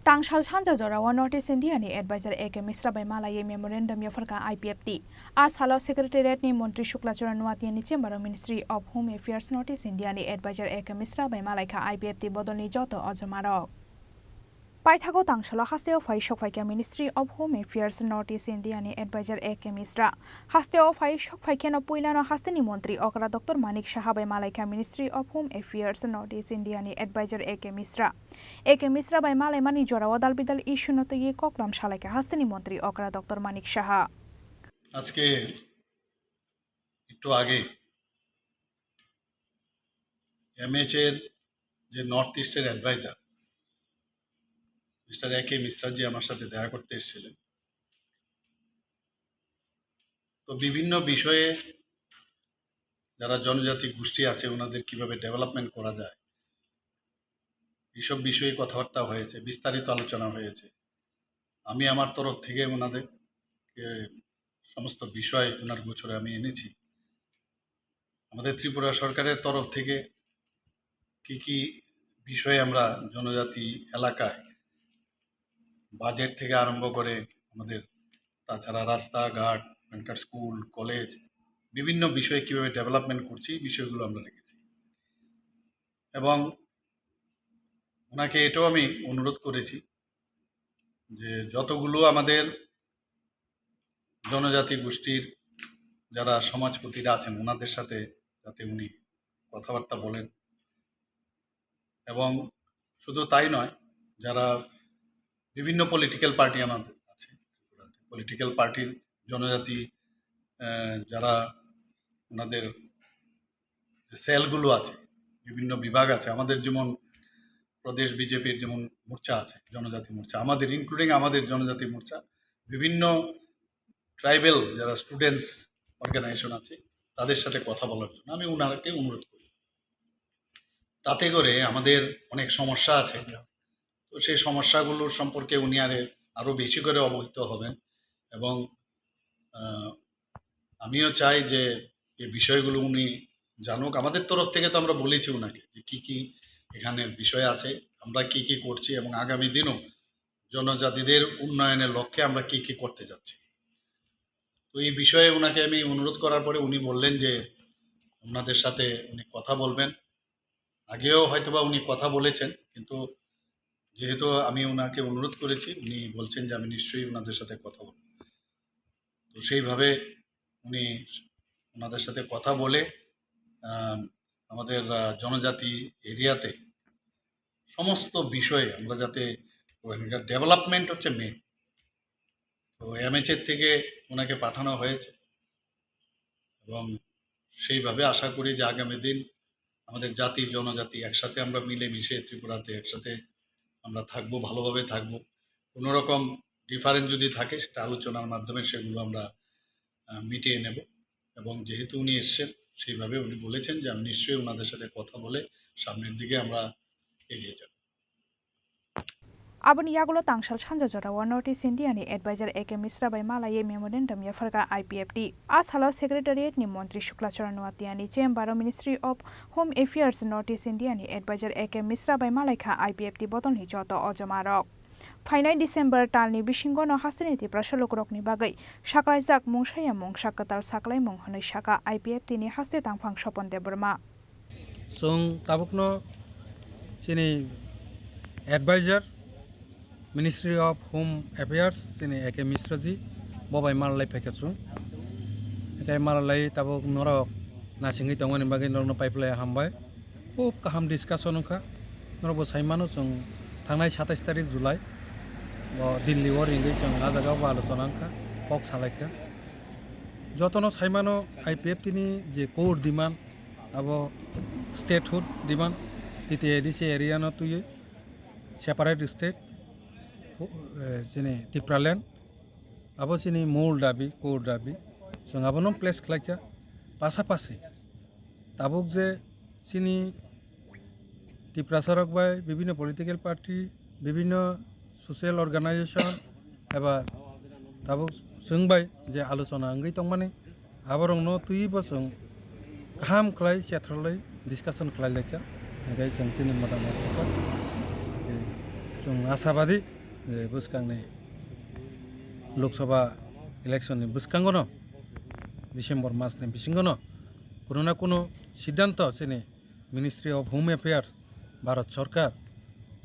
Tangsal sanja jorao North East India ni advisor A K Mishra bai malaiwi memorandum yapharkha I P F T. A salo Secretariat ni Montri Shukla Charan Noatia ni chamber o Ministry of Home Affairs North East India ni advisor A K Mishra bai malaikha I P F T bodolni joto ojomarok. Paithago tangsalo hasteo phai sokphaikha Ministry of Home Affairs North East India ni advisor A K Mishra. Hasteo phai sokphaikheno puilano hasteni montri okra Doctor Manik Saha bai malaikha Ministry of Home Affairs North East India ni advisor A K Mishra. A K Mishra bai malaimani jorao dalbidal issue no twiwi koklam salaikha hasteni montri okra Doctor Manik Saha. আজকে একটু আগে এমএইচ এর যে নর্থ ইস্টের adviser mister এ কে মিশ্রাজি আমার সাথে দেখা করতে এসেছিলেন। তো বিভিন্ন বিষয়ে যারা জনজাতি গোষ্ঠী আছে ওনাদের কিভাবে ডেভেলপমেন্ট করা যায়, এইসব বিষয়ে কথাবার্তা হয়েছে, বিস্তারিত আলোচনা হয়েছে। আমি আমার তরফ থেকে ওনাদের, এ, সমস্ত বিষয় ওনার গোচরে আমি এনেছি। আমাদের ত্রিপুরা সরকারের তরফ থেকে কি কি বিষয়ে আমরা জনজাতি এলাকায় বাজেট থেকে আরম্ভ করে আমাদের তাছাড়া রাস্তাঘাট, ওখানকার স্কুল, কলেজ, বিভিন্ন বিষয়ে কিভাবে ডেভেলপমেন্ট করছি, এই বিষয়গুলো আমরা রেখেছি। এবং ওনাকে এটাও আমি অনুরোধ করেছি যে যতগুলো আমাদের জনজাতি গোষ্ঠীর যারা সমাজপতিরা আছেন, ওনাদের সাথে যাতে উনি কথাবার্তা বলেন। এবং শুধু তাই নয়, যারা বিভিন্ন পলিটিক্যাল পার্টি আমাদের আছে, পলিটিক্যাল পার্টির জনজাতি, আহ, যারা ওনাদের যে সেলগুলো আছে, বিভিন্ন বিভাগ আছে, আমাদের যেমন প্রদেশ বিজেপির যেমন মোর্চা আছে, জনজাতি মোর্চা, আমাদের, ইনক্লুডিং আমাদের জনজাতি মোর্চা, বিভিন্ন ট্রাইবাল যারা স্টুডেন্টস অর্গানাইজেশন আছে, তাদের সাথে কথা বলার জন্য আমি ওনাকে অনুরোধ করি। তাতে করে আমাদের অনেক সমস্যা আছে, তো সেই সমস্যাগুলোর সম্পর্কে উনি আরে, আরো বেশি করে অবহিত হবেন। এবং, আহ, আমিও চাই যে এই বিষয়গুলো উনি জানুক। আমাদের তরফ থেকে তো আমরা বলেছি ওনাকে যে কি কি এখানে বিষয় আছে, আমরা কি কি করছি এবং আগামী দিনও জনজাতিদের উন্নয়নের লক্ষ্যে আমরা কি কি করতে যাচ্ছি। তো এই বিষয়ে ওনাকে আমি অনুরোধ করার পরে উনি বললেন যে ওনাদের সাথে উনি কথা বলবেন। আগেও হয়তোবা উনি কথা বলেছেন, কিন্তু যেহেতু আমি ওনাকে অনুরোধ করেছি, উনি বলছেন যে আমি নিশ্চয়ই ওনাদের সাথে কথা বলব। তো সেইভাবে উনি ওনাদের সাথে কথা বলে, আম, আমাদের, আহ, জনজাতি এরিয়াতে সমস্ত বিষয়ে আমরা যাতে ওখানকার ডেভেলপমেন্ট হচ্ছে মেইন। তো এমএইচএ থেকে ওনাকে পাঠানো হয়েছে এবং সেইভাবে আশা করি যে আগামী দিন আমাদের জাতি জনজাতি একসাথে আমরা মিলেমিশে ত্রিপুরাতে একসাথে আমরা থাকবো, ভালোভাবে থাকবো। কোনো রকম ডিফারেন্স যদি থাকে সেটা আলোচনার মাধ্যমে সেগুলো আমরা, আহ, মিটিয়ে নেব। এবং যেহেতু উনি এসছেন, সেইভাবে উনি বলেছেন যে আমি নিশ্চয়ই ওনাদের সাথে কথা বলে সামনের দিকে আমরা এগিয়ে যাব। Aboni yagulo tangsal sanja jorao North East India ni advisor A K Mishra bai malaiwi memorandum yapharkha I P F T. A salo Secretariat ni montri Shukla Charan Noatia ni chamber o Ministry of Home Affairs North East India ni advisor A K Mishra bai malaikha I P F T bodolni joto ojomarok. Phainai December talni bisingono hasteni Tiprasa lukurokni bagwi saklaijak mungsaya mungsa kwtal saklaimung hwnwi sakha I P F T ni haste tangphang Sopon Debbarma. Chwng tabukno chini advisor Ministry of Home Affairs chini A K Mishra ji bo bai malai phaikha chwng. Hwnkhe malai tabuk norok naisingwi tongmani bagwi norokno paiphlai hambai. Khub kaham discussion wngkha. Norokbo sai mano chwng thangnai satais tarik July bo Delhi o ringwi chwng ah jaga o bo alochona wngkha, kok salaikha. Jotono saimano I P F T ni je core demand, abo statehood demand, T T A D C area no twiwi separate state, eh, chini Tipraland, abo chini mol dabi, core dabi, chwng abono place khlaikha. Pasapasi tabuk je chini Tiprasa rok bai bibhinno political party, bibhinno social organization eba tabuk chwng bai je alochona wngwi tongmani, aborokno twibo chwng kaham khlai chethrolwi discussion khlai laikha, hingkhe chwng chini motamot kha. Tei chwng ashabadi je bwskangni Lok Sabha election ni bwskango no December mas ni bisingo no kuno na kuno siddhanto chini Ministry of Home Affairs, Bharat Sarkar,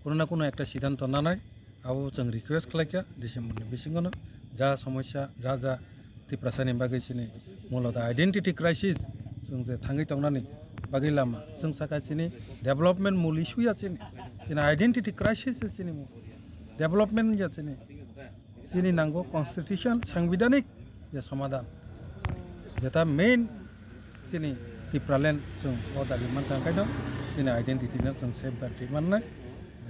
kuno na kuno ekta siddhanto nanai, abo chwng request khlaikha, December ni bisingo no ja somosya, ja ja Tiprasa ni bagwi chini mulo da identity crisis, chwng je thangwi tongnani bagwi lama, chwng saka chini development mul issue ya chini, chini identity crisis ya chini mul, development ya chini. Chini nango constitution, sangbidhanik je somadhan, jeta main chini Tipraland chwng o dabi mankha, onkhaino chini identity no chwng safeguard rwi mannai.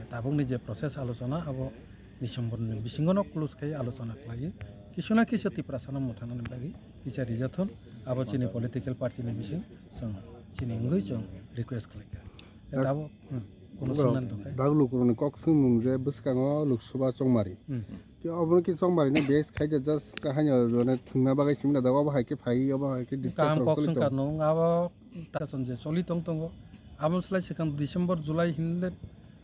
Tabukni je process alochona abo December ni bisingo no close khai alochona khlaiwi kisu na kisu Tiprasa no mwthanani bagwi kisa rijathon, abo chini political party ni bising chwng chini wngwi chwng request khlaikha. Dak- Tabuk, hmm, kuno Dak-, swngna dongkha. Dak lukurokni kok swngmung je bwskango Lok Sabha chongmari. Hmm. Ki obo ki chongmari ni base khai de just ka haino jone thwngna bagwi simi na dago, obo hai khe phai, obo hai khe discussion Kaham kok choli swngkha tong. Nung, abo discussion je choli tong tongo. Abo slai swkang December, July hinle,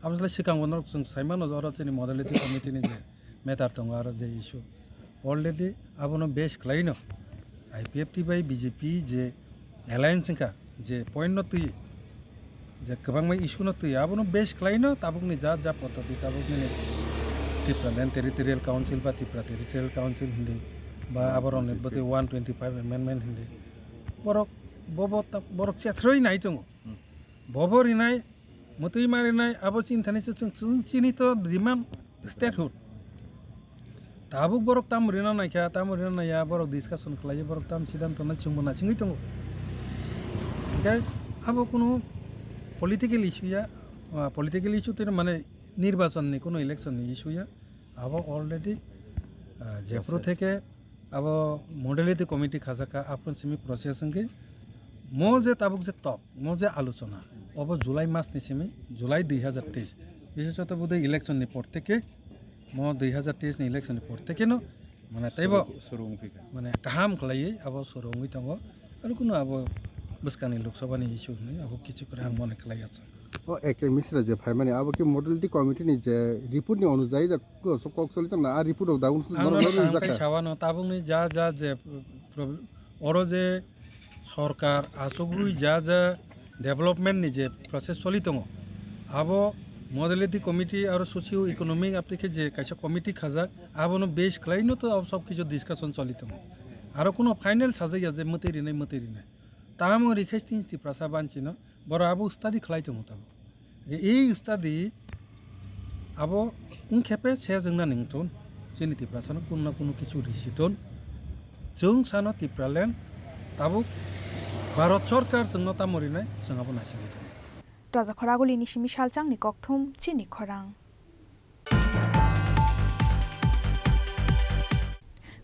abo slai swkang bo norok chwng sai mano oro chini modality committee ni je matter tongo aro je issue. Already abono base khlaino I P F T bai B J P je alliance wngkha, je point no twi, je kwbangma issue no twi, abono base khlaino tabukni ja ja poddoti tabukni Tipraland Territorial Council ba Tripura Territorial Council hindi ba aboroni bwtwi one twenty five amendment hindi. Borok bobo ta-, borok chethroi nai tongo. Hmm. Bobo rinai, mwtwi ma rinai, abo chini thani se chwng, chwng chini to demand statehood. Tabuk borok tamo rina naikha, tamo rina naiya, borok discussion khlaiwi, borok tam siddhanto nai chwngbo naisingwi tongo. Hingkhe abo kunu political issue ya, ah, political issue tei mane nirbachon ni kunu election ni issue ya. Abo already, ah, jephru Process. Theke abo modality committee khajakha, aphuru simi process wngkhe mo je tabuk je tok, mo je alochona, obo July mas ni simi, July dui hazar teis, bishesoto bodoi election ni por theke, mo dui hazar teis ni election ni por theke no, mane teibo Suru, suru wngphikha. Mane kaham khlaiwi abo suru wngwi tongo, aro kuno abo bwskangni Lok Sabha ni issue hinwi abo kichu kwrwi ang mone khlai achang. O A K Misra je phaimani, abo khe modality committee ni je report ni onujayi da kok choli tongna, a report rok da wng Ang norok no norok tang rijak kha. Sawano tabukni ja ja je prob-, oro je sorkar achugwi ja ja development ni je process choli tongo, abo modality committee aro socio economic aptike je kaisa committee khajak, abono base khlaino to abo sob kichu discussion choli tongo. Aro kuno final sajak ya je mwtwi rinai, mwtwi rinai. Tamo rikhai sting Tiprasa banchino, borok abo study khlai tongo tamo. Ei study abo wngkhe pe se jwngna nington, chini Tiprasano kuno na kuno kichu risi ton. Chwng sano Tipraland tabuk Bharat Sarkar chwngno tamo rinai, chwng abo naisingwi tongo. Raja Khoraguli ni simi salchang ni kokthum chini khorang.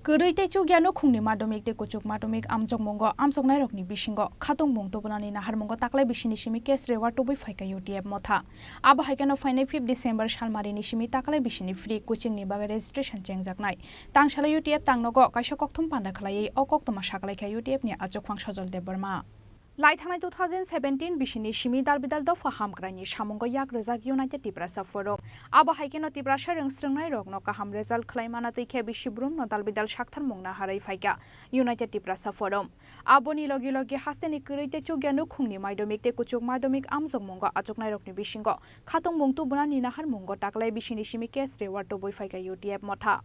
Kwrwi tei chukya nukhungni madhyamik tei kuchuk madhyamik amjokmungo amjoknairokni bisingo khatungmung tubunani naharmungo taklai bisini simi case reward tubui phaikha U T F motha. Abo hai kheno phainai fifth December salmarini simi taklai bisini free coachingni bagwi registration chengjaknai. Tangsalo U T F tangnogo kaisa kokthum panda khlaiwi o koktwma sakalaikha U T F ni achukphang Sajal Debbarma. Lai thangnai two thousand seventeen bisini simi dalbidal dopha hamkraini samungo yak rwjak United Tiprasa Forum. Abo hai kheno Tiprasa rwng srwngnairokno kaham result khlai mana twi khe bisi brumno dalbidal saktharmung naharwi phaikha United Tiprasa Forum. Aboni logi logi hasteni kwrwi tei chukya nukhungni madhyamik tei kuchuk madhyamik amjokmungo achuknairokni bisingo khatungmung tubunani naharmungo taklai bisini simi case reward tubui phaikha U T F motha.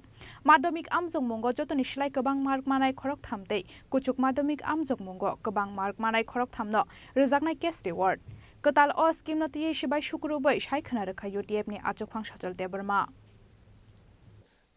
Madhyamik amjokmungo jotoni slai kwbang mark manai khoroktham tei kuchuk madhyamik amjokmungo kwbang mark manai khorokthamno rwjaknai case reward. Kwtal o scheme no twiwi sibai sukrubwi sai khwna rwkha U T F ni achukphang Sajal Debbarma.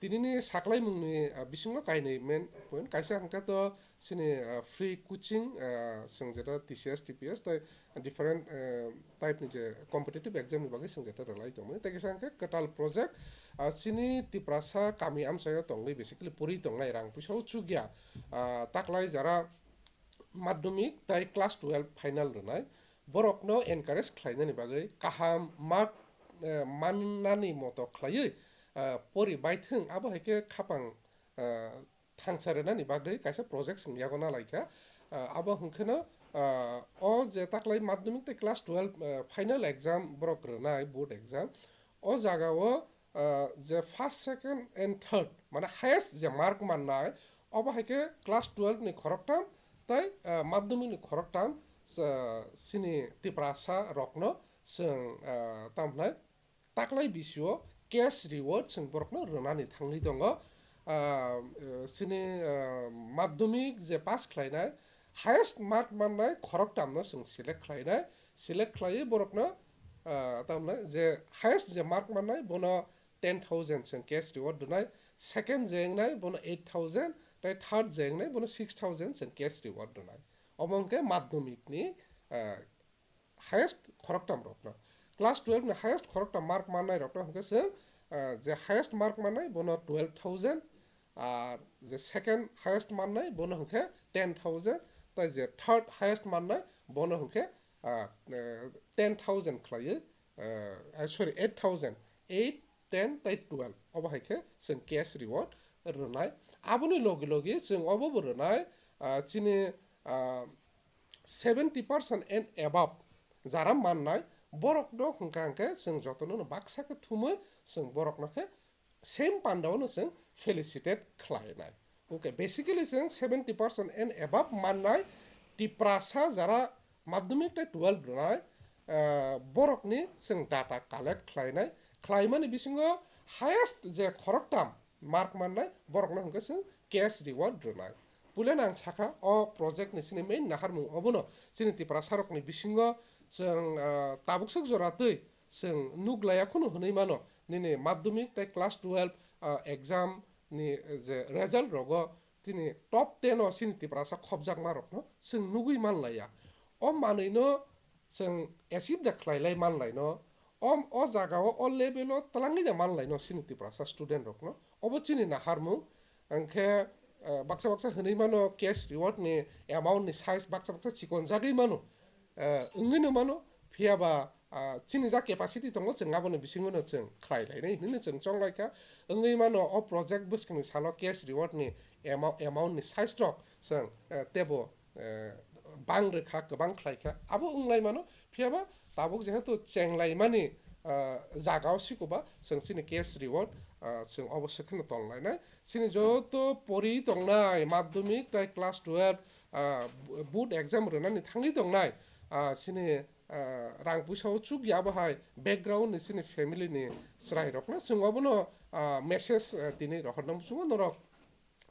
Tinini saklaimungni, ah, bisingo kainwi main point. Kaisa hwnkhe to chini, ah, free coaching, ah, chwng jeta T C S, T P S tei different, ah, type ni je competitive exam ni bagwi chwng jeta rwlai tongmani. Tei kisa hwnkhe kwtal project, ah, chini Tiprasa kami amchaio tongwi basically puri tongnai rang puisa o chukya, ah, taklai jara madhyamik tei class twelve final rwnai, borokno encourage khlainani bagwi kaham mark, eh, mannani moto khlaiwi, eh, pori baithwng, abo hai khe khapang, eh, thangsa rwnani bagwi kaisa project chwng yago nalaikha. Eh, abo hwnkheno, eh, o je taklai madhyamik tei class twelve, eh, final exam borok rwnai, board exam, o jagao, ah, je first, second and third, mane highest je mark mannai, obo hai khe class twelve ni khoroktham tei, ah, madhyamik ni khoroktham, ah, chini Tiprasa rokno chwng, ah, tamo hwnai taklai bisio cash reward chwng borokno rwnani thangwi tongo. Ah, eh, chini, ah, madhyamik je pass khlainai, highest mark mannai khoroktham no chwng select khlainai, select khlaiwi borokno, ah, tamni je highest je mark mannai bono ten thousand chwng cash reward rwnai, second je wngnai bono eight thousand, tei third je wngnai bono six thousand chwng cash reward rwnai. Omo hwnkhe madhyamik ni, ah, highest khoroktham rokno. Class twelve ni highest khoroktham mark mannai rokno hwnkhe chwng, ah, je highest mark mannai bono twelve thousand, ar je second highest mannai bono hwnkhe ten thousand, tei je third highest mannai bono hwnkhe, ah, eh, ten thousand khlaiwi, eh, ah, sorry, eight thousand, eight, ten tei twelve obo hai khe chwng cash reward rwnai. Aboni logi logi chwng obo bo rwnai, ah, chini, ah, seventy percent and above jara mannai, borok no hwnkha hwnkhe chwng jotono no baksa khe thumwi chwng borok no khe same pandao no chwng felicitate khlainai. Okay, basically chwng seventy percent and above mannai Tiprasa jara madhyamik tei twelve rwnai, ah, borokni chwng data collect khlainai, khlaimani bisingo highest je khoroktham mark mannai borokno hwnkhe chwng cash reward rwnai. Puilano ang sakha, o project ni chini main naharmung obono chini Tiprasa rokni bisingo chwng, ah, tabuk swk jora twi chwng nuk laiya khunu hwnwi mano, nini madhyamik tei class twelve, ah, exam ni je result rogo chini top ten o chini Tiprasa khopjakma rokno chwng nugwi man laiya. O manwi no chwng achieve da khlai lai man lai no, o, o jaga o, o level o twlangwi da man lai no chini Tiprasa student rok no. Obo chini naharmung, hwnkhe, eh, baksa baksa hwnwi mano cash reward ni amount ni size baksa baksa chikon jagwi mano, eh, wngwi no mano, phiya ba, ah, chini ja capacity tongo chwng aboni bisingo no chwng khlai lai nai hinwi no chwng chong lai kha, wngwi mano o project bwskangni salo cash reward ni amou-, amount ni size rok chwng, eh, tebo eh, bang rwkha, kwbang khlai kha, abo wng lai mano. Phiya ba tabuk jehetu cheng lai mani, ah, jaga o siko ba chwng chini cash reward, ah, chwng obo se kheno tong lai nai. Chini joto pori tongnai madhyamik tei class twelve, ah, board exam rwnani thangwi tongnai, ah, chini, ah, rang puisa o chuk ya bo hai background ni chini family ni chwrai rok no chwng obo no, ah, message, ah, tini rohor na muchungo norok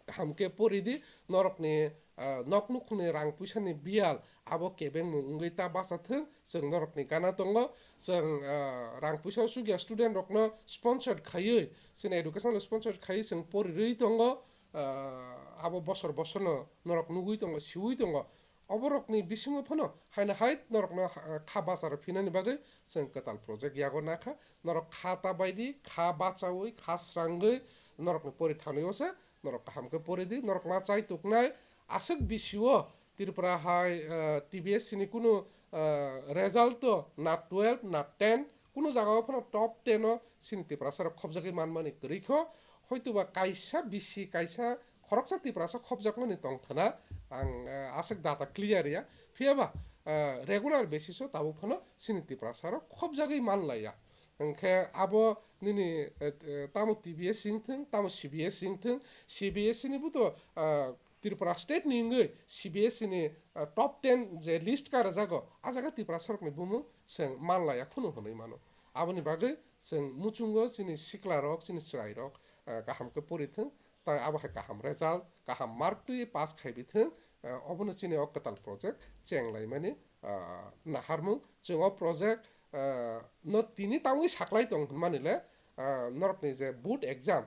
kaham khe pori di, norokni, ah, nok nukhungni rang puisani biyal abo kebengmung wngwi ta bacha thung, chwng norokni gana tongo, chwng, ah, rang puisa o chukya student rokno sponsor khaiwi, chini education sponsor khaiwi chwng pori rwi tongo, ah, abo bosor bosorno norok nugwi tongo, siwi tongo. Oborokni bisingo phano haino hai norokno, ah, kha bacha rw phinani bagwi chwng kwtal project yago nakha. Norok kha ta bai di, kha bachaui, kha srangwi norokni pori thangwi o se norok kaham khe pori di, norok ma chai tuknai. Aswk bisio Tripura hai, ah, T B S C ni kunu, ah, result o na twelve na ten, kunu jaga o phano top ten o chini Tiprasa rok khopjagwi manmani kwrwi kho. Hoituba kaisa bisi, kaisa khoroksa Tiprasa khopjakmani tong thana ang, ah, aswk data clear ya. Phiya ba, ah, regular basis o tabuk phano chini Tiprasa rok khopjagwi man lai ya. Hwnkhe abo nini, eh, eh, tamo T B S C wng thung, tamo C B S C wng thung, C B S C ni bo to, ah, Tripura state ni wngwi C B S C ni, ah, top ten je list ka rwjago, ah jaga Tiprasa rokni bumung chwng man lai ya khunu hwnwi mano. Aboni bagwi chwng muchungo chini sikla rok, chini chwrai rok, ah, kaham khe pori thung, tai abo hai kaham result, kaham mark twi pass khai bi thung, ah, obono chini o kwtal project cheng lai mani, ah, naharmung. Chwng o project, ah, no tini tangwi saklai tong hwnmani le, ah, norokni je board exam,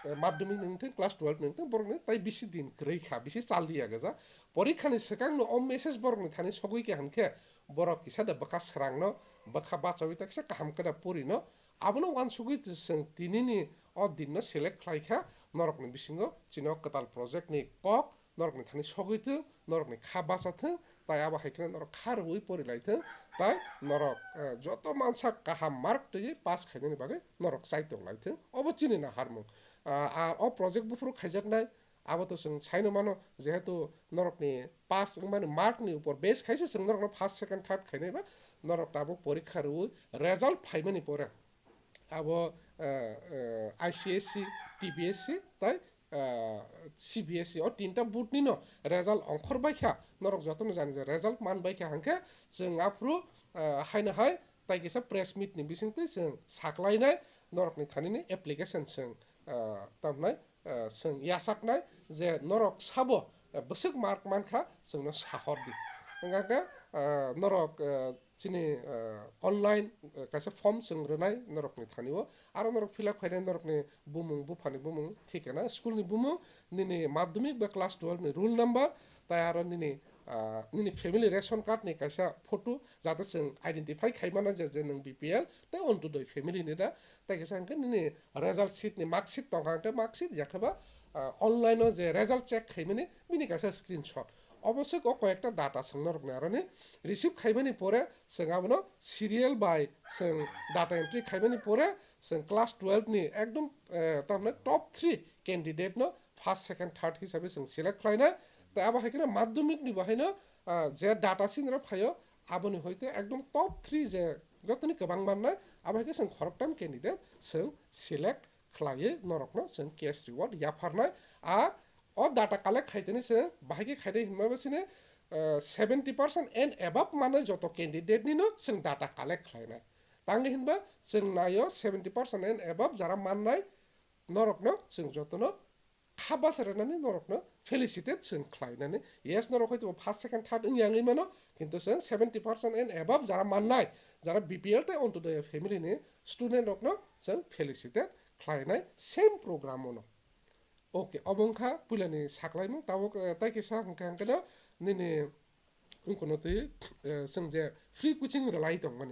eh, madhyamik ni wngthung, class twelve ni wngthung, borokni tai bisi din kwrwi kha, bisi chal liya gaja. Porikha ni swkang no o message borokni thani sogwi kha hwnkhe borok kisa da bwkha srang no, bwkha bachawi ta kisa kaham khe da pori no. Abono uansugwi chwng tini ni o din no select khlai kha, norokni bisingo chini o kwtal project ni kok norokni thani sogwi thung, norokni kha bacha thung, tai abo hai kheno norok kha rwui pori lai thung, tai norok, eh, joto mansa kaham mark twiwi pass khainani bagwi norok chai tong lai thung. Obo chini naharmung. Ah, ah, o project buphuru khaijaknai, abo to chwng saino mano, jehetu norokni pass wngmani mark ni upor base khaisa chwng norokno first, second, third khainai ba norok tabuk porikha rwui result phaimani pore abo, eh, eh, I C S E, T P S C tai, eh, C B S E o tinta board nino result ongkhor baikha, norok jotono jani je result man baikha hwnkhe chwng aphuru, eh, haino hai tai kisa press meet ni bisingtwi chwng saklainai norokni thanini application chwng, eh, tamnai, eh, chwng yachaknai je norok sabo, eh, bwswk mark mankha chwngno sahor di. Hwnkhe, eh, norok, eh, chini, eh, online, eh, kaisa form chwng rwnai norokni thani o. Aro norok fill up khainai norokni bumung, buphani bumung, thikana school ni bumung, nini madhyamik ba class twelve ni roll number, tai aro nini, ah, nini family ration card ni kaisa photo, jate chwng identify khaimano je, je nwng B P L tei Antyodoi family ni da, tei kaisa hwnkhe nini result sheet ni mark sheet tongkha hwnkhe mark sheet, yakhe ba, ah, online o je result check khaimani bini kaisa screenshot. Oboswk o koyekta data chwng norokni aroni receive khaimani pore chwng abono serial by chwng data entry khaimani pore chwng class twelve ni ekdom, eh, tamni top three candidate no first, second, third hisabe chwng select khlainai. Tei abo hai kheno madhyamik ni bo haino, ah, je data sinro phaio, aboni hoite ekdom top three je jotoni kwbang mannai, abo hai khe chwng khoroktham candidate chwng select khlaiwi norokno chwng cash reward yapharnai. Ar o data collect khaitani chwng bahai khe khainai hinma bo sini, eh, seventy percent and above mannai joto candidate nino chwng data collect khlainai. Tangwi hinba chwng naio seventy percent and above jara mannai norokno chwng jotono kha basa rwnani norokno felicitate chwng khlainani. Yes, norok hoito first, second, third wngya wngwi mano, kintu chwng seventy percent and above jara mannai, jara B P L tei Antyodoi family ni student rokno chwng felicitate khlainai same program o no. Okay, obo wngkha puilani saklaimung, tabuk, eh, tai kisa hwnkha hwnkhe no nini wngkha no twi, eh, chwng je free coaching rwlai tongmani.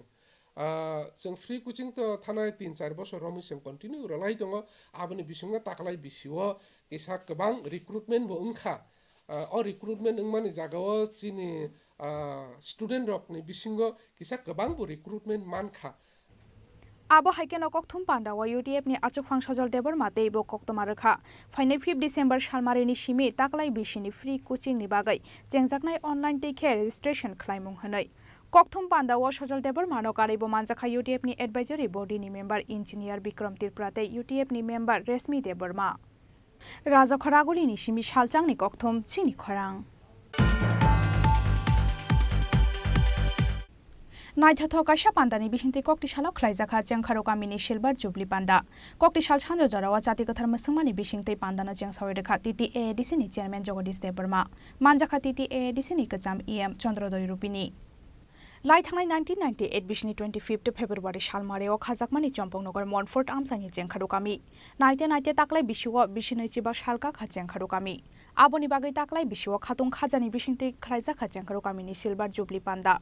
Ah, chwng free coaching to thanai tin char bosor romwi chwng continue rwlai tongo. Aboni bisingo taklai bisio kisa kwbang recruitment bo wngkha. Ah, o recruitment wngmani jagao chini, ah, student rokni bisingo kisa kwbang bo recruitment mankha. Abo hai kheno kokthum panda o U T F ni achukphang Sojol Debbarma tei bo koktwma rwkha. Phainai fifth December salmarini simi taklai bisini free coaching ni bagwi chengjaknai online tei khe registration khlaimung hwnwi. Kokthum panda o Sojol Debbarma no karwi bo manjakha U T F ni advisory body ni member engineer Bikram Tripura tei U T F ni member Reshmi Debbarma. Raja Khoraguli ni simi salchang ni kokthum chini khorang. Naithothok kaisa pandani bisingtwi kokti salo khlaijakha Chengkharu kamini Silver Jubilee panda. Kokti sal sanjo jorao chati kwthar mwswngmani bisingtwi pandano chengsawi rwkha T T A A D C ni chairman Jagadish Debbarma. Manjakha T T A A D C ni kwcham E M Chandrodoi Rupini. Lai thangnai nineteen ninety-eight bisini twenty-fifth February salmari o khajakmani Chompongnagar Monfort amchaini Chengkharu kami. Naite naite taklai bisio bisinoi chiba sal kakha Chengkharu kami. Aboni bagwi taklai bisio khatung khajani bisingtwi khlaijakha Chengkharu kamini Silver Jubilee panda.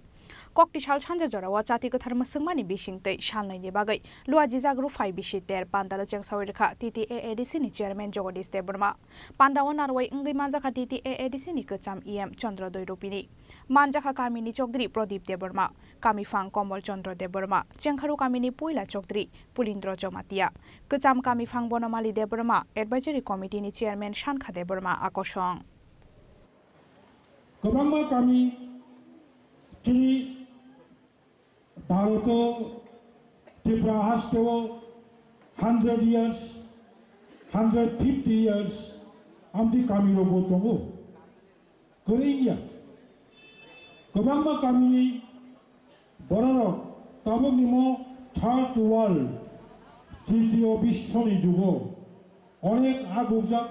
Kokti sal sanja jorao chati kwthar mwswngmani bisingtwi salnaini bagwi luajijak ruphai bisi ter pandalo chengsawi rwkha T T A A D C ni chairman Jagadish Debbarma. Pandao narwai wngwi manjakha T T A A D C ni kwcham E M Chandrodoi Rupini. Manjakha kamini Chokdri Pradip Debbarma, kamiphang Komol Chandra Debbarma, Chengkharu kamini puila Chokdri Pulindra Jamatia, kwcham kamiphang Bonomali Debbarma, advisory committee ni chairman Sankha Debbarma akosong. Kwbangma kami chini Bharoto, Tripura hasteo hundred years, hundred fifty years amtwi kamirokbo tongo. Kwrwi wngya. Kwbangma kamini bororok tabukni mo third world, tritiyo biswoni jugo onek agukjak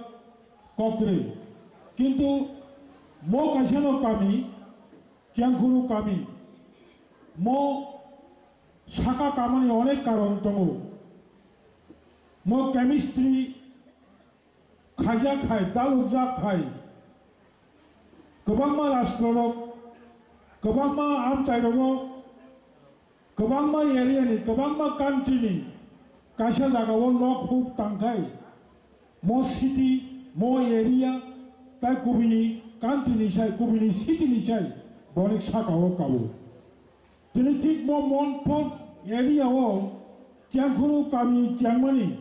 kokrwi. Kintu mo kaisano kami, Chengkharu kami, mo saka kamani onek karon tongo. Mo chemistry Khaijak hai, dalukjak hai, kwbangma rashtrorok, kwbangma amchairogo, kwbangma area ni, kwbangma country ni kaisa jagao nok huk tangkhai, mo city, mo area, tai kubini country ni sai, kubini city ni sai bonik sakao kabo. Tini thik mo Monpur area o Chengkhuru kami chengmani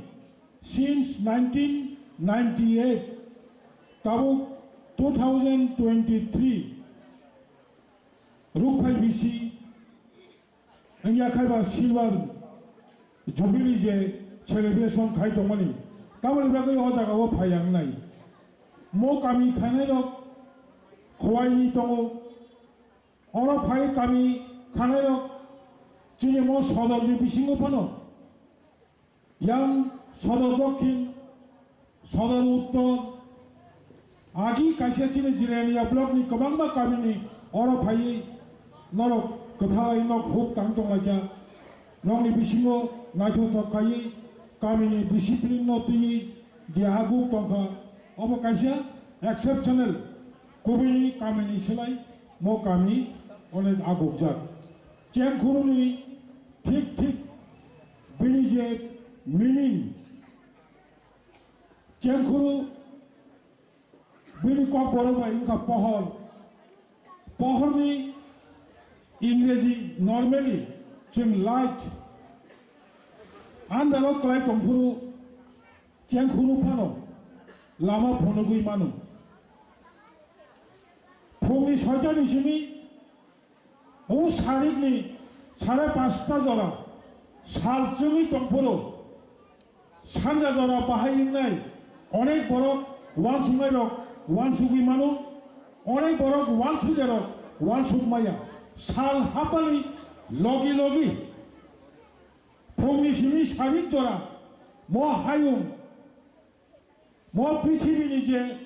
since nineteen ninety-eight, tabuk two thousand twenty-three rukphai bisi wngya khaiba silver jubilee je celebration khai tongmani, tamoni bagwi o jagao phai ang nai. Mo kami khainai rok khowai ni tongo, oro phai kami khanai rok chini mo sodor ni bisingo phano yang sodor dokhin, sodor uttor, agi kaisa chini Jirania block ni kwbangma kami ni oro phaiwi norok kwthalai nok huk tang tonglaikha. Nokni bisingo naithothok khaiwi kami ni discipline no twiwi je aguk tongkha, obo kaisa exceptional, kubini kami ni silai mo kami onek agukjak. Chengkhuru ni thik thik bini je meaning, Chengkhuru bini kokborok bai wngkha pohor. Pohor ni Ingreji normally chwng light. Andaro kwlai tongphuru Chengkhuru phano lama phunugwi mano. Phungni soita ni simi o sarikni sare pasta jora sal chwngwi tongphuru sanja jora bahai wngnai onek borok wansuknairok wansugwi mano, onek borok wansukjarok wansuk maya. Sal hapani logi logi phungni simi sarik jora mo hayung, mo prithibini je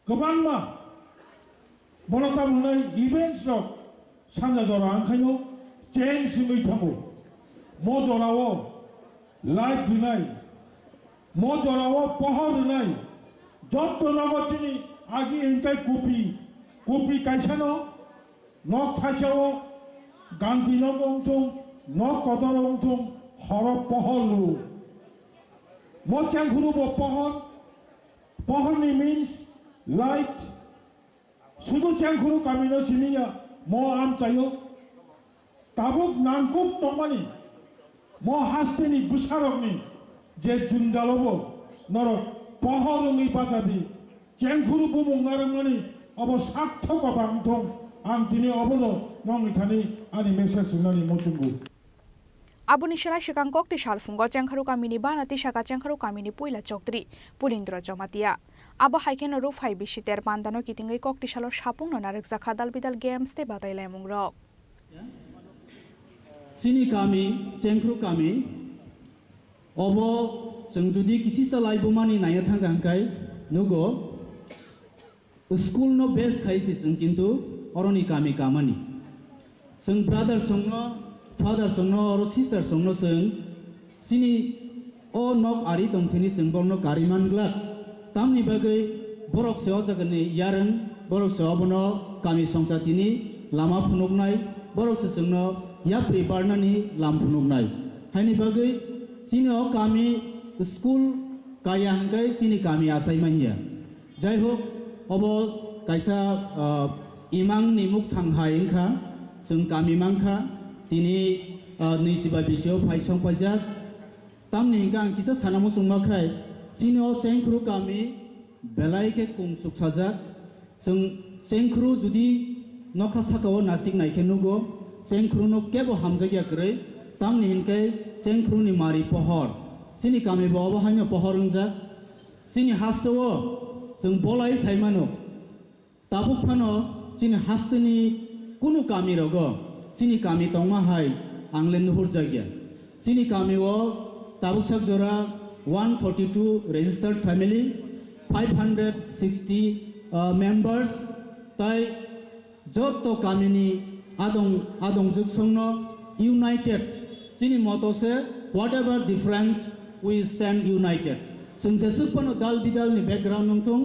kwbangma bono tamo hwnwi events rok sanja jora wngkhaino change wngwi thango. Mo jorao light rwnai, mo jorao pohor rwnai, jotto nogo chini agi hwnkhe kupi, kupi kaisano nok thasao ganti nok wngthung, nok kotor wngthung, horo pohor rwo. Mo Chengkhuru bo pohor, pohor ni means light. Sudu Chengkhuru kami no simi ya, mo amchaio. Tabuk nangkuk tongmani mo haste ni bwsarok ni je jwngjalo bo norok pohor wngwi bachadi. Chengkhuru bumung narwkmani obo sarthokota wngthung. Ang tini obono nongni thani ani message rwnani muchungo. Aboni srai swkang kokti salphungo Chengkhuru kamini bana tisaka Chengkhuru kamini puila chokdri Pulindro Jomatia. Abo hai kheno rukphai bisi ter pandano kitingwi kokti salo sapungno narwkjakha dalbidal games tei batailaimungrok. Chini kami, Chengkhuru kami, obo chwng jodi kisisa laibumani naiya thangkha hwnkhe nugo, school no base khai se chwng kintu oroni kami kamani. Chwng brother songno, father songno, oro sister songno chwng chini o nok ari tongthini chwng borokno kari man glak. Tamni bagwi borok se o jagani yarwng, borok se obono kami songchatini lama phunuknai, borok se chwngno yapri barnani lam phunuknai. Haini bagwi chini o kami school kaya hwnkhe chini kami achai manya. Jai hok, obo kaisa, ah, imangni mukthang hai wngkha, chwng kami mankha, tini, ah, nwi chiba bisio phai songpaijak. Tamni hwnkhe ang kisa sana muchungma khai, chini o Chengkhuru kami belai khe kung suksajak. Chwng Chengkhuru jodi nokha saka o nasik nai khe nugo, Chengkhuru no kebo hamjakya kwrwi, tamni hwnkhe Chengkhuru ni mari pohor. Chini kami bo obo haino pohor wngjak. Chini haste o chwng bolai sai mano. Tabuk phano chini hasteni kunu kami rogo chini kami tongma hai ang le nuhur jakya. Chini kami o tabuk sak jora one forty two registered family, five hundred sixty, uh, members, tai jotto kamini adong, adongjwk songno united, chini moto se whatever difference we stand united. Chwng jeswk phano dal bidal ni background wng thung,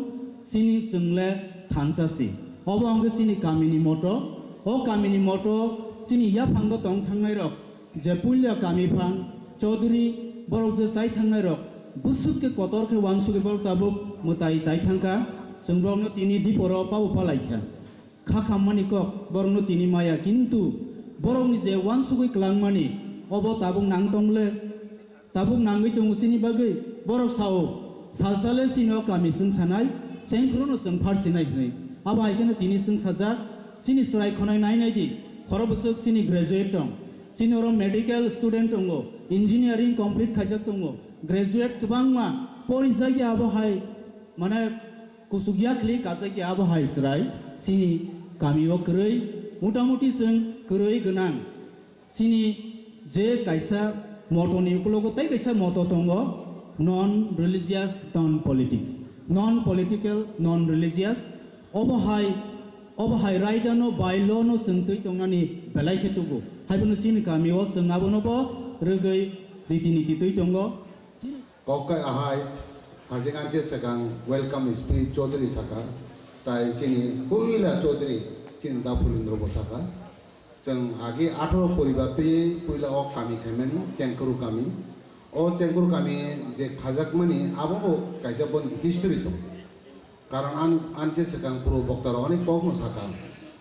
chini chwng le thansa si. Obo hwnkhe chini kamini moto. O kamini moto chini yaphango tong thangnai rok, je puila kami phang, chaudhuri, borok je chai thangnai rok, bwswk khe kotor khe uansugwi borok tabuk mwtai chai thangkha. Chwng borokno tini diporo pabo palaikha. Kha khammani kok borokno tini maya, kintu borokni je uansugwi kwlangmani, obo tabuk nang tongle. Tabuk nangwi tongo chini bagwi. Borok sao, salsale chini o kami chwng sanai, chengkhorono chwng phar sinai hwnwi. Abo hai kheno tini chwng sajak, chini chwrai khonai nai nai di, khoro bwswk chini graduate tong. Chini oro medical student tongo, engineering complete khaijak tongo, graduate kwbangma porijak ya abo hai, mane kuchuk yakhli kajak ya abo hai chwrai chini kami o kwrwi, mutamuti chwng kwrwi gwnang. Chini je kaisa moto ni ukulogo tei kaisa moto tongo, non religious, non politics, non political, non religious. Obo hai, obo hai raida no bai lo no chwng twi tongnani belai khe tugo. Haibono chini kami o chwng abono bo rwgwi riti niti twi tongo. Kok kai ahai, sajeng anche sekang welcome speech Chaudhary saka, tai chini puila Chaudhary chini da Phulindro bo saka. Chwng agi atharo poribar twi puila o kami khaimani, Chengkuru kami. O Chengkuru kami je khajakmani, abo bo kaisa boni history tong. Karon an, anche sekang puro bokta rok ani kok no saka.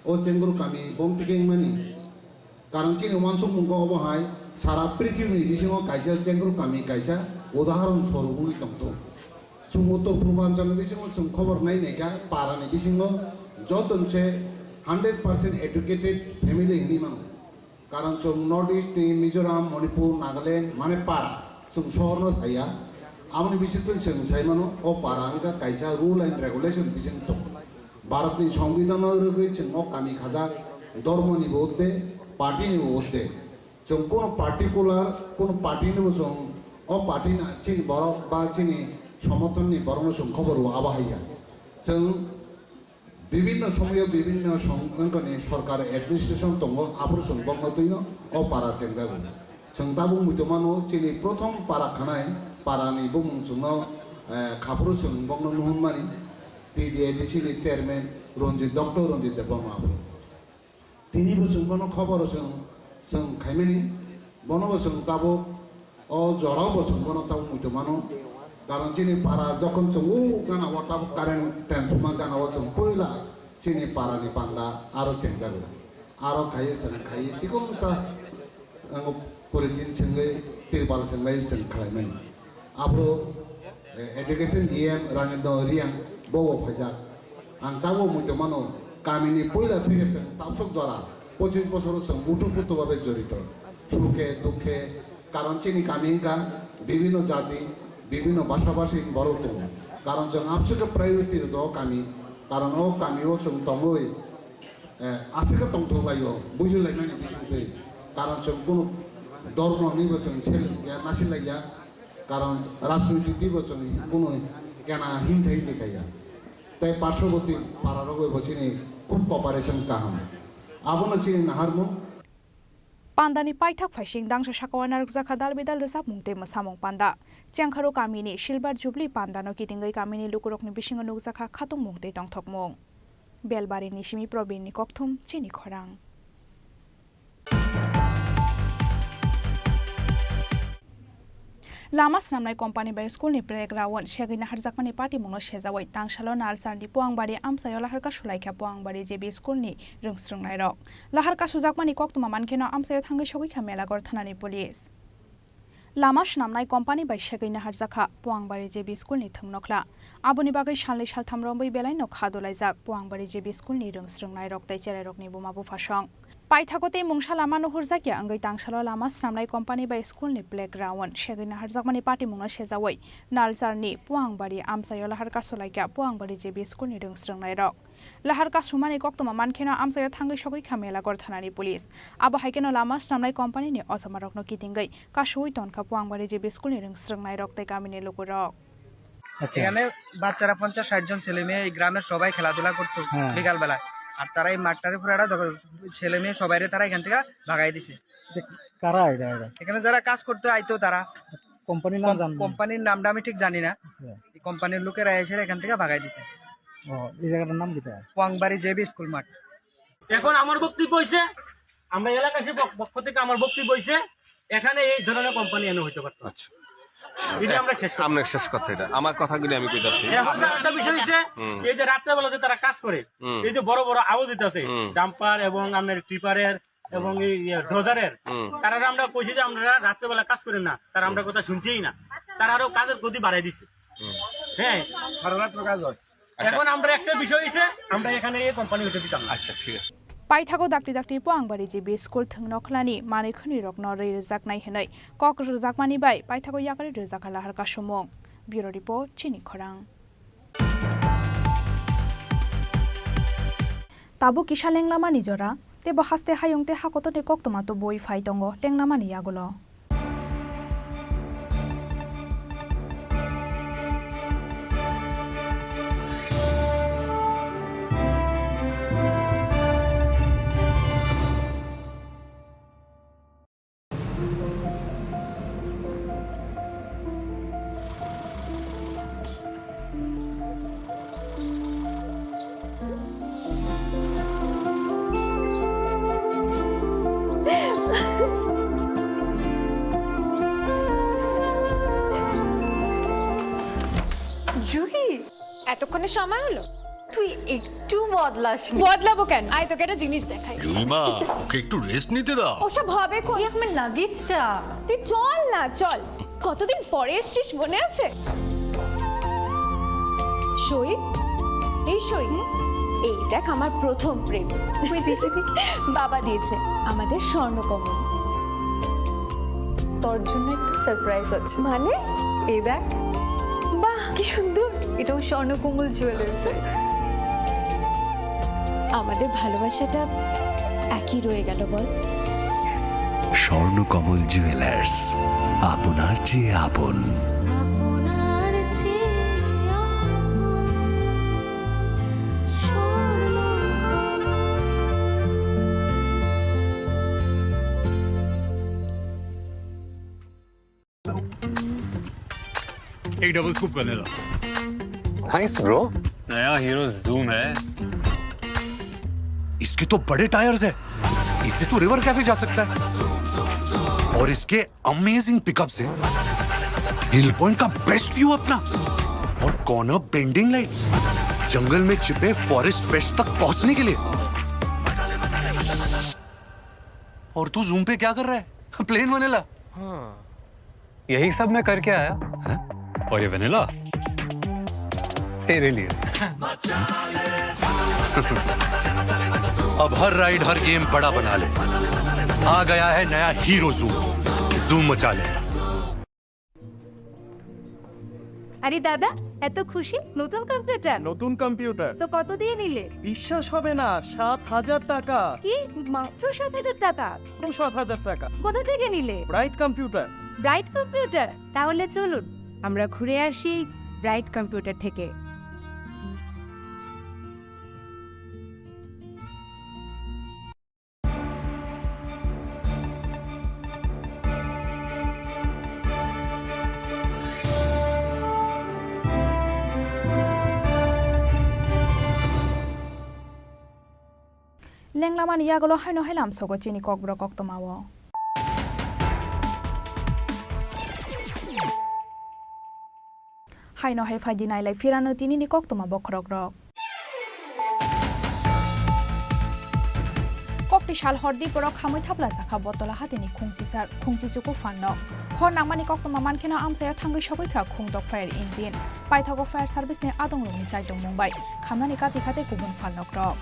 O Chengkuru kami bom tikeng mani. Karon chini uansukmung kok obo hai, sara prithibi ni bisingo kaisa Chengkuru kami kaisa udaharon sorugo wngwi tongthok. Chwng uttor purbanchal ni bisingo chwng khobor nai naikha, para ni bisingo joto se hundred percent educated family hinwi mano. Karon chwng North East ni Mizoram, Manipur, Nagaland, mane para, chwng sohor no saya. Aboni bisingtwi chwng sai mano, o para wngkha kaisa rule and regulation bising tong. Bharat ni Songbidan no rwgwi chwng o kami khajak, dhormo ni bo udde, party ni bo udde. Chwng kuno particular, kuno party ni bo chwng, o party na chini borok ba chini somorthon ni borok no chwng khobor rw abo hai ya. Chwng Bibinno somoyo bibinno song-, wngkani sorkar administration tongo, aphuru chwng bokno twino o para chengjago. Chwng tabuk muitu mano, chini prothom para khanai, para ni bumung chwngno, eh, khaphuru chwng bokno nuhunmani, T D A D C ni chairman Ranjit, Doctor Ranjit Debbarma aphuru. Tini bo chwng bono khobor chwng, chwng khaimani, bono bo chwng tabuk o jorao bo chwng bono tabuk muitu mano. Karon chini para jokhon chwng o gana o tabuk current transformer gana o chwng puila chini para ni panda aro chengjago. Aro khaiye chwng khaiye chikonsa, ang polythene chwngwi, tirpal chwngwi chwng khlaimani. Abo, eh, education E M Rangendra Reang bo bo phaijak. Ang tabuk muitu mano, kamini puila phege chwng tabsuk jora, pochis bosoro chwng utuputto babe jorito. Sukhe, dukhe, karon chini kami wngkha bibinno jati, bibinno bhasha bhasini borok tongo. Karon chwng absukhe priority rwdo o kami, karon o kami o chwng tongwi, eh, aswk khe tongthok laio, bujilaimani bisingtwi. Karon chwng kunu dhormo hinwi bo chwng seleng ya, nasilai ya. Karon rajniti bo chwng kunu kena hingthai twi kaiya. Tei parshoboti para rogwi bo chini khub cooperation kaham. Abono chini naharmung. Pandani paithak phaising dangsa sakao narwkjakha dal bidal rwchapmung tei mwsamung panda. Chengkharo kamini Silver Jubilee pandano kitingwi kamini lukurokni bisingo nukjakha khatungmung tei tongthokmung. Belbarini simi Probinni kokthum chini khorang. Lama swnamnai company bai school ni playground segwi naharjakmani patimungno sejawi tangsalo Nalsarni Puangbari amchaio laharka sulaikha Puangbari J B school ni rwngsrwngnairok. Laharka sujakmani koktwma mankheno amchaio thangwi sogwikha Melaghor thanani police. Lama swnamnai company bai segwi naharjakha Puangbari J B school ni thwngnokhla. Aboni bagwi salnwi saltham romwi belaino kha dolaijak Puangbari J B school ni rwngsrwngnairok tei cherairokni buma buphasong. Paithago tei mungsa lama nuhurjakya wngwi tangsalo lama swnamnai company bai school ni playground segwi naharjakmani patimungno sejawi Nalsarni Puangbari amchaio laharka sulaikha Puangbari J B school ni rwngsrwngnairok. Laharka sumani koktwma mankheno amchaio thangwi sogwikha Melaghor thanani police. Abo haikheno lama swnamnai company ni ochomarokno kitingwi kasui tonkha Puangbari J B school ni rwngsrwngnairok tei kamini lukurok. আচ্ছা। এখানে বাচ্চারা পঞ্চাশ ষাট জন ছেলে মেয়ে এই গ্রামের সবাই খেলাধুলা করতো হ্যাঁ। বিকালবেলা। আর তারা এই মাঠটারে পুরো একটা দখল, ছেলে মেয়ে সবাইরে তারা এখান থেকে ভাগাই দিছে। যে কারা এটা, এটা? এখানে যারা কাজ করতে আইতো তারা। কোম্পানির নাম কোম-, জানেন না? কোম্পানির নামটা আমি ঠিক জানি না। আচ্ছা। এই কোম্পানির লোকেরা এসে এখান থেকে ভাগাই দিছে। ও, এই জায়গাটার নাম কিতা? পোয়াংবাড়ি জেবি স্কুল মাঠ। এখন আমার বক্তব্য হইছে, আমরা এলাকাবাসীর পক-, পক্ষ থেকে আমার বক্তব্য হইছে, এখানে এই ধরনের কোম্পানি এনে হইতে পারতো না। আচ্ছা। এটা আমরা শেষ করব। আমরা শেষ কথা এটা। আমার কথাগুলি আমি কইতাছি। এখন একটা বিষয় হইছে, হুম। এই যে রাত্রেবেলা যে তারা কাজ করে, হুম। এই যে বড় বড় আওয়াজ দিতেছে, হুম। ডাম্পার এবং আপনার টিপারের এবং এই, ইয়ে, ডোজারের, হুম। তারা আমরা কইছি যে আপনারা রাত্রেবেলা কাজ করেন না, তারা আমরা কথা শুনছেই না, তারা আরো কাজের গতি বাড়াই দিচ্ছে। হুম। হ্যাঁ। সারা রাত্র কাজ হয়। আচ্ছা। এখন আমরা একটা বিষয় হইছে, আমরা এখানে এই কোম্পানি হতে দিতাম না। আচ্ছা, ঠিক আছে। Paithago dakti dakti Poangbari G B school thwngno khlani manwi khwnwi rokno rwi rwjaknai hwnwi kok rwjakmani bai paithago yakarwi rwjakha lahar kasumung. Bureau report, Chini Khorang. Tabuk kisa lenglamani jora, tei bo haste hayung tei hakotorni koktwma tubui phai tongo lenglamani yagulo. Juhi, এতক্ষণে সময় হলো? তুই একটু বদলাসনি। বদলাবো কেন? আয়, তোকে একটা জিনিস দেখাই। জুইমা, ওকে একটু রেস্ট নিতে দাও। ওসব হবে কোন? এই আমার লাগেজটা। তুই চল না, চল। কতদিন পরে এসছিস, মনে আছে? সই, এই সই। এই দেখ, আমার প্রথম প্রেম। কই দেখি, দেখি। বাবা দিয়েছে, আমাদের স্বর্ণকমল। তোর জন্য একটা সারপ্রাইজ আছে। মানে? এই দেখ। বাহ, কি সুন্দর। এটাও স্বর্ণকমল জুয়েলার্সের। আমাদের ভালোবাসাটা একই রয়ে গেল, বল? স্বর্ণকমল জুয়েলার্স, আপনার চেয়ে আপন। एक double scoop vanilla. Thanks bro. नया हीरो जूम है। इसके तो बड़े टायर्स है, इससे तो रिवर कैफे जा सकता है। और इसके अमेजिंग पिकअप्स है, हिल पॉइंट का बेस्ट व्यू अपना, और कॉर्नर बेंडिंग लाइट्स, जंगल में छिपे फॉरेस्ट पेट्स तक पहुंचने के लिए। और तू जूम पे क्या कर रहा है? Plane vanilla. हाँ। यही सब मैं करके आया। हैं? और ये वनीला तेरे लिए। अब हर राइड, हर गेम बड़ा बना ले। आ गया है नया हीरो जूम। जूम मचा ले। আরে দাদা, এত খুশি? নতুন কম্পিউটার? নতুন কম্পিউটার। তো কত দিয়ে নিলে? বিশ্বাস হবে না, সাত হাজার টাকা। কি? মাত্র সাত হাজার টাকা? মাত্র সাত হাজার টাকা। কোথা থেকে নিলে? Bright computer. Bright computer? তাহলে চলুন, আমরা ঘুরে আসি ব্রাইট কম্পিউটার থেকে। Lenglamani yagulo haino hai lamsogo chini kokborok koktwmao. Haino hai phaidi nailai phirano tinini koktwma bokhorokrok. Kokti sal hordi borok hamwi thapla jakha Botola hatini khungsisar, khungsichuku pharno. Hor nangmani koktwma mankheno amchaio thangwi sogwi kha khungtok fire engine. Paithago fire service ni adongrokni chaitongmung bai khamnani kati kha tei kubun pharnokrok.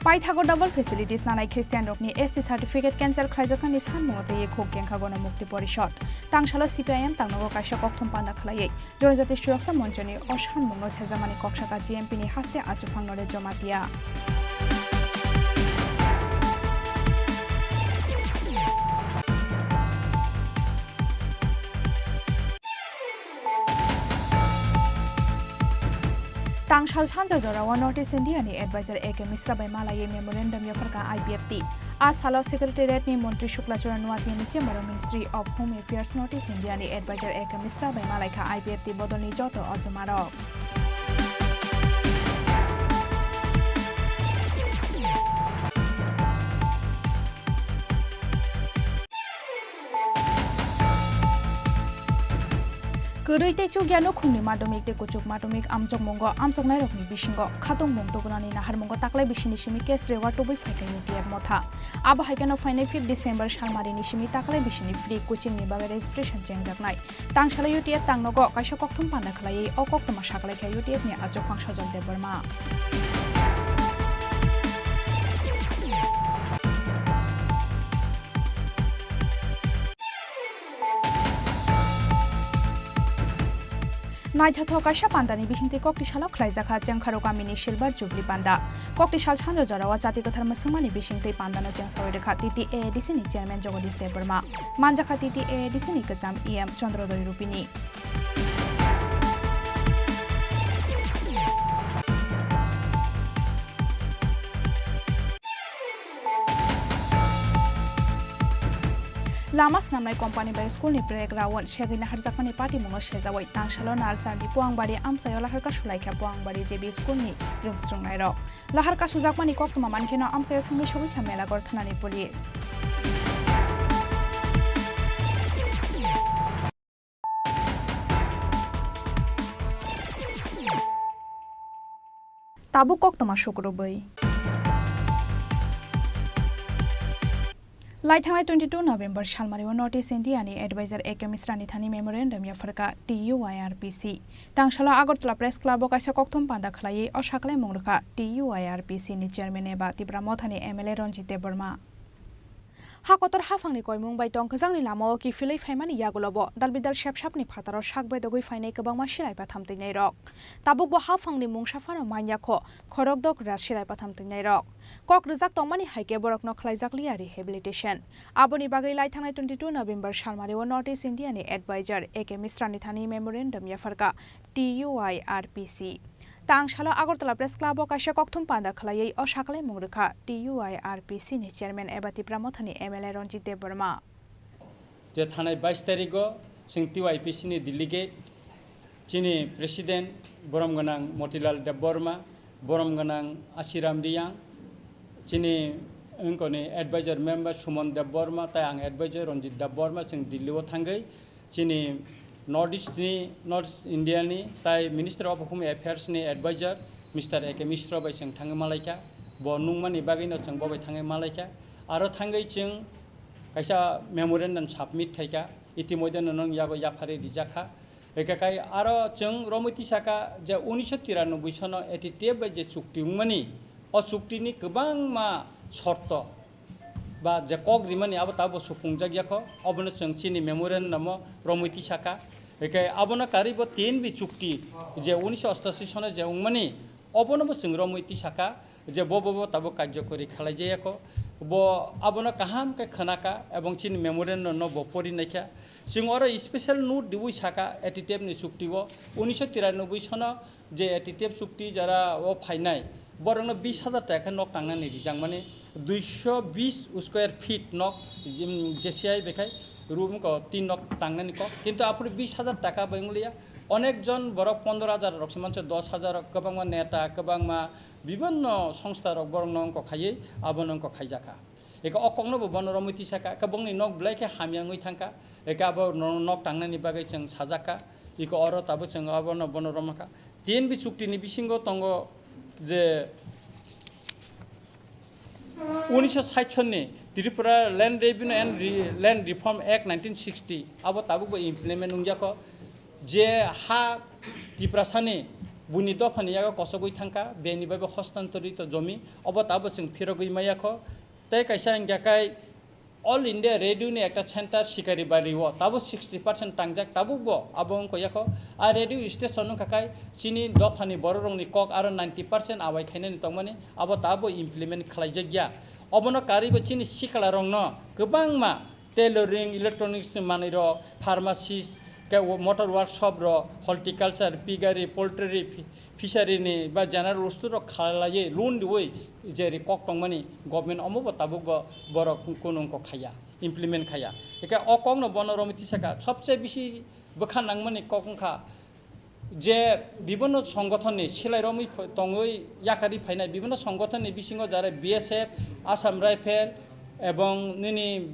Paithago double facilities nanai Christian rokni S T certificate cancel khlaijaknani sanmungno twiwi khuk kengkha Gonomukti Porishod. Tangsalo C P I M tangnogo kaisa kokthum panda khlaiwi Jonojati Suroksa Monchoni o sanmungno sejakmani kok saka G M P ni haste achuphangno le Jamatia. Tangsal sanja jorao North East India ni advisor A K Mishra bai malaiwi memorandum yapharkha I P F T. A salo Secretariat ni montri Shukla Chura Noatia ni chamber o Ministry of Home Affairs North East India ni advisor A K Mishra bai malaikha I P F T bodolni joto ojomarok. Kwrwi tei chukya nukhungni madhyamik tei kuchuk madhyamik amchokmungo amchoknairokni bisingo khatungmung tubunani naharmungo taklai bisini simi case reward tubui phaikha U T F motha. Abo hai kheno phainai fifth December salmarini simi taklai bisini free coachingni bagwi registration chengjaknai. Tangsalo U T F tangnogo kaisa kokthum panda khlaiwi o koktwma sakhlaikha U T F ni achukphang Sajal Debbarma. Naithothok kaisa pandani bisingtwi kokti salo khlaijakha Chengkharu kamini Silver Jubilee panda. Kokti sal sanjo jorao chati kwthar mwswngmani bisingtwi pandano chengsawi rwkha T T A A D C ni chairman Jagadish Debbarma. Manjakha T T A A D C ni kwcham E M Chandrodoi Rupini. Lama snamnai company bai school ni playground segwi naharjakmani patimungo sejawi tangsalo Nalsar ni Puangbari amchaio laharka sulaikha Puangbari J B school ni room swrwngnairok. Laharka sujakmani koktwma mankheno amchaio thangwi sogwikha Melagor thanani police. Tabuk koktwma sukrubwi. Lai thangnai twenty two November salmario North East India ni advisor A K Mishra ni thani memorandum yapharkha T U I R P C. Tangsalo Agartala Press Club o kaisa kokthum panda khlaiwi o sakhlaimung rwkha T U I R P C ni chairman eba Tipra Mothani M L A Ranjit Debbarma. Ha kotor haphangni koimung bai tongkhajakni lamao kiphilwi phaimani yagulobo dalbidal sepsapni phataro sak bedogwi phainai kwbangma silai patham twinairok. Tabukbo haphangni mungsa phano manya kho khorokdok ra silai patham twinairok. Kok rwjak tongmani hai khe borokno khlaijakliya rehabilitation. Aboni bagwi lai thangnai twenty two November salmario North East India ni advisor A K Mishra ni thani memorandum yapharkha T U I R P C. Tangsalo Agartala Press Club o kaisa kokthum panda khlaiwi o sakhlaimung rwkha T U I R P C ni chairman eba Tipra Mothani M L A Ranjit Debbarma. Je thanai bais tarigo chwng T Y P C ni delegate, chini president borom gwnang Motilal Debbarma, borom gwnang Asiram Riyang, chini wngkoni advisor member Suman Debbarma, tai ang advisor Ranjit Debbarma, chwng Delhi o thangwi chini North East ni, North East India ni tai Minister of Home Affairs ni advisor Mister A K Mishra bai chwng thangwi malaikha. Bo nungmani bagwino chwng bo bai thangwi malaikha. Aro thangwi chwng kaisa memorandum submit khaikha, itimodheno nung yago yapharwi rijakha. Eke kai aro chwng romwi tisakha je unisho tiranoboi sono A T T F bai je chukti wngmani, o chuktini kwbangma shorto ba je kok rimani abo tabuk suphungjak yakho, obono chwng chini memorandum o romwi tisakha. Eke abono karwi bo T N B chukti je unisho ostashi sono je wngmani, obono bo chwng romwi tisakha. Je bo, bo, bo tabuk karjokori khalai jaya kho. Bo abono kaham khe khwnaka ebong chini memorandum no bo pori naikha. Chwng oro special note diwi saka A T T F ni chukti o unisho tiranoboi sono je A T T F chukti jara o phainai borokno bis hajar taka khe nok tangnani rijak mani duisho bis square feet nok jim-, J C I bekhai room ko tin nok tangnani kok. Kintu aphuru bis hajar taka bai wnglia. Onek jon borok pondro hajar rok se manse dos hajar rok kwbangma neta kwbangma bibinno songstha rok borokno wngkok khaiwi abono wngkok khaijakha. Eka o kokno bo bono romwi tisakha, eka bongni nok belai khe hamya wngwi thangkha, eka abo no-, nok tangnani bagwi chwng sajakha, eko oro tabuk chwng abono bono romkha. T N B chukti ni bisingo tongo je unisho sait sonni Tripura Land Revenue and Re-, Land Reform Act nineteen sixty, abo tabukbo implement wngjakho. Je ha Tiprasani buini dophani yago kosogwi thangkha, beni bai bo hostantorito jomi, obo tabo chwng phirogwi mayakho. Tei kaisa hwnkha khe All India Radio ni ekta center Sikaribari o, tabo sixty percent tangjak, tabukbo abo wngkha yakho. A radio station wngkha khe chini dophani bororokni kok aro ninety percent awai khainani tongmani, abo tabo implement khlaijakya. Obono karwibo chini siklarokno kwbangma tailoring, electronics manwirok, pharmacist, Ke wo-, motor workshop rok, horticulture, piggery, poultry, fi-, fishery ni ba general store rok khalaiwi loan riwi je ri kok tongmani government omo bo tabuk bo borok kunung kok khaya, implement khaya. Eke o kok no bono romwi tisaka sobse bisi bwkha nangmani kok wngkha je bibhinno songothon ni silai romwi ph-, tongwi yakarwi phainai bibhinno songothon ni bisingo jare B S F, Assam Rifle ebong nini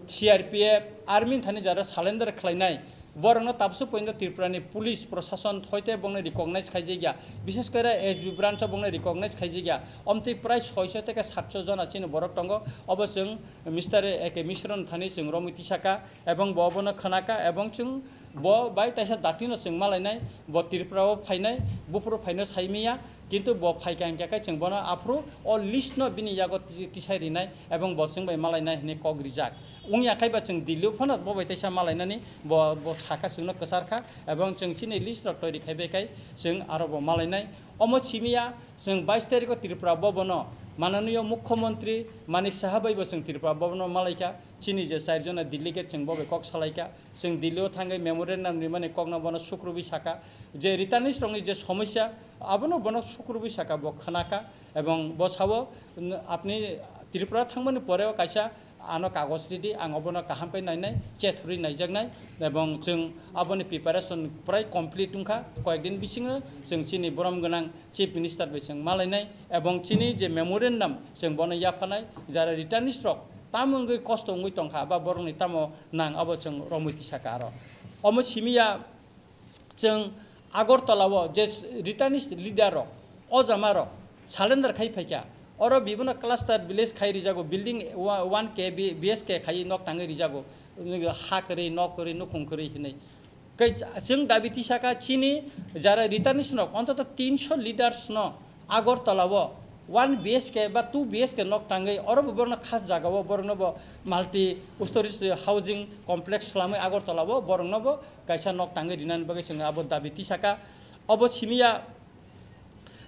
C R P F, army thani jara surrender khlainai, borokno tabsu pointo Tripura ni police prosason hoite bongni recognize khaijakya, bishes kore S B branch o bongni recognize khaijakya, omtwi prai soiso teke satso jona chini borok tongo, obo chwng Mister A K Mishra ni thani chwng romwi tisaka, ebong bo obono khwnaka, ebong chwng bo bai taisa datino chwng malainai, bo Tripura o phainai, buphuru phaino saimiya, kintu bo phaikha hingkha khe chwng bono aphuru o list no bini yago ti-, tisai rinai ebong bo chwng bai malainai hinwi kok rijak. Wngya khai ba chwng Delhi o phano bo bai teisa malainani bo, bo saka chwngno kwchar kha ebong chwng chini list rok toiri khai bai khai chwng aro bo malainai. Omo simiya chwng bais tarikh o Tripura Bhavan o mananiyo Mukhyamantri Manik Saha bai bo chwng Tripura Bhavan o malaikha. Chini je char jona delegate chwng bo bai kok salaikha. Chwng Delhi o thangwi memorandum rimani kokno bono sukrubwi saka je returnees rokni je somosya abono bono sukrubwi saka bo khwnaka ebong bo sao, "N-, apni Tripura thangmani poreo kaisa ano kagoj ridi, ang obono kaham khe nainai, chethurwi naijaknai," ebong chwng aboni preparation prai complete wngkha, koyekdin bisingo chwng chini borom gwnang Chief Minister bai chwng malainai ebong chini je memorandum chwng bono yaphanai, jara returnees rok tamo wngwi kosto wngwi tongkha ba borokni tamo nang abo chwng romwi tisaka aro. Omo simiya chwng Agartala o je returnees leader rok, ojama rok surrender khai phaikha, oro bibino cluster village khai rijago, building wa-, one K B-, B S K khai nok tangwi rijago, ha kwrwi, nok kwrwi, nukhung kwrwi hinwi. Kai ch-, chwng dabi tisaka chini jara returnees rok ontoto tinso leaders no Agartala o one B H K ba two B H K nok tangwi oro bo borokno khas jaga o borokno bo multi stories housing complex swlamwi Agartala o borokno bo kaisa nok tangwi rinani bagwi chwng abo dabi tisaka. Obo simiya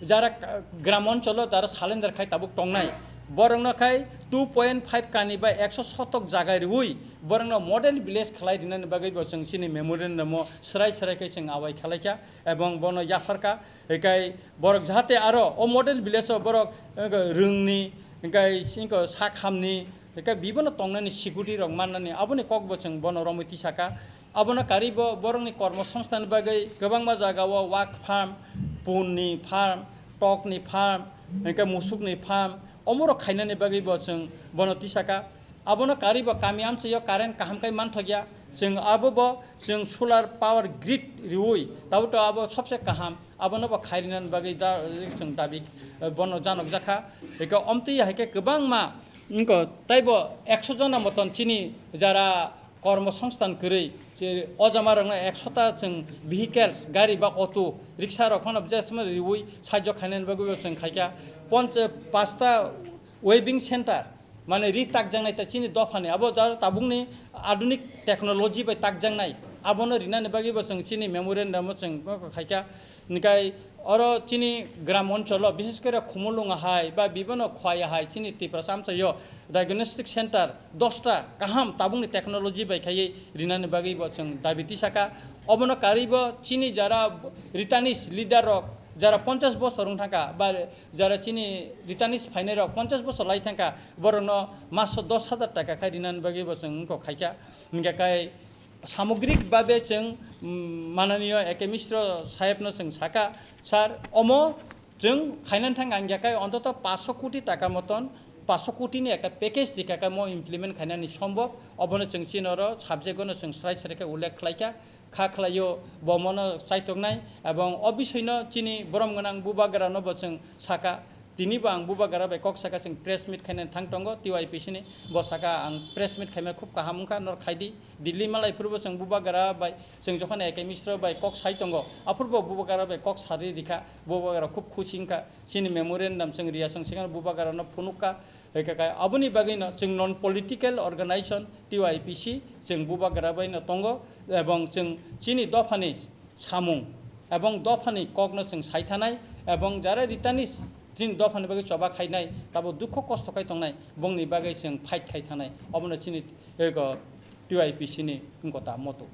jara ka-, gram oncholo jara salender khai tabuk tongnai, borokno khai two point five kani bai ekso sotok jaga riwi borokno model village khlai rinani bagwi bo chwng chini memorandum o swrai swrai khe chwng awai khalaikha ebong bono yapharkha. Hikai borok jahate aro o model village o borok, eh, rwngni, hikai singko sak hamni, hikai bibono tongnani security rok mannani aboni kok bo chwng bono romwi tisaka. Abono karwi bo borokni kormo songsthan bagwi kwbangma jaga o wak farm, punni farm, tokni farm, hinkhe musukni farm, omorok khainani bagwi bo chwng bono tisaka. Abono karwi bo kami amchaio current kaham khe manthokya, chwng abo bo chwng solar power grid riwi tabuk abo sobse kaham, abono bo khairinani bagwi da, chwng dabi, eh, bono janokjakha. Hinkhe omtwi haikhe kwbangma wngkha taibo ekso jona moton chini jara kormo songsthan kwrwi, je o jama rokno ekso ta chwng vehicles, gari ba auto, rickshaw rok phano jesma riwi sahajyo khainani bagwi bo chwng khaikha. Ponch-, pasta weaving center, mane ri takjaknai ta chini dophani, abo jaro tabukni adunik technology bai takjaknai, abono rinani bagwi bo chwng chini memorandum o chwng khaikha. Hinkhe oro chini gram oncholo, bishes kore Khumulwng hai ba bibono Khowai hai chini Tiprasa amchaio diagnostic center dosta kaham tabukni technology bai khaiwi rinani bagwi bo chwng dabi tisaka. Obono karwi bo chini jara returnees leader rok, jara ponchash bosor wng thangkha ba jara chini returnees phainai rok ponchash bosor lai thangkha, borokno maso dos hajar taka khai rinani bagwi bo chwng wngkha khaikha. Hinkhe kai samogrik babe chwng, mm, mananiyo A K Mishra sahebno chwng saka, "Sir, omo chwng khainani thang ang yakai ontoto paanch koti taka moton, paanch koti ni ekta package rikha khe mo implement khainani sombhob, obono chwng chini oro subject ono chwng srai srai khe ullekh khlaikha, kha khlaio bo mono chaitoknai, ebong o bisoino chini borom gwnang bubagrano bo chwng saka." Tini bo ang bubagra bai kok saka chwng press meet khainani thang tongo T Y P C ni, bo saka ang press meet khaima khub kaham wngkha, nor khaidi. Delhi malai phuru bo chwng bubagra bai chwng jokhon A K Mishra bai kok sai tongo, aphuru bo bubagra bai kok sarwi rikha, bubagra khub khusi wngkha. Chini memorandum chwng riya chwng swkang bubagra no phunukha, hwnkhe kai aboni bagwi no chwng non political organization T Y P C chwng bubagra bai no tongo, ebong chwng chini dophani samung ebong dophani kokno chwng saithanai, ebong jara returnees chini dophani bagwi choba khainai, tabo dukho kosto khai tongnai, bongni bagwi chwng fight khai thanai, obono chini ego T Y P C ni wngkota moto.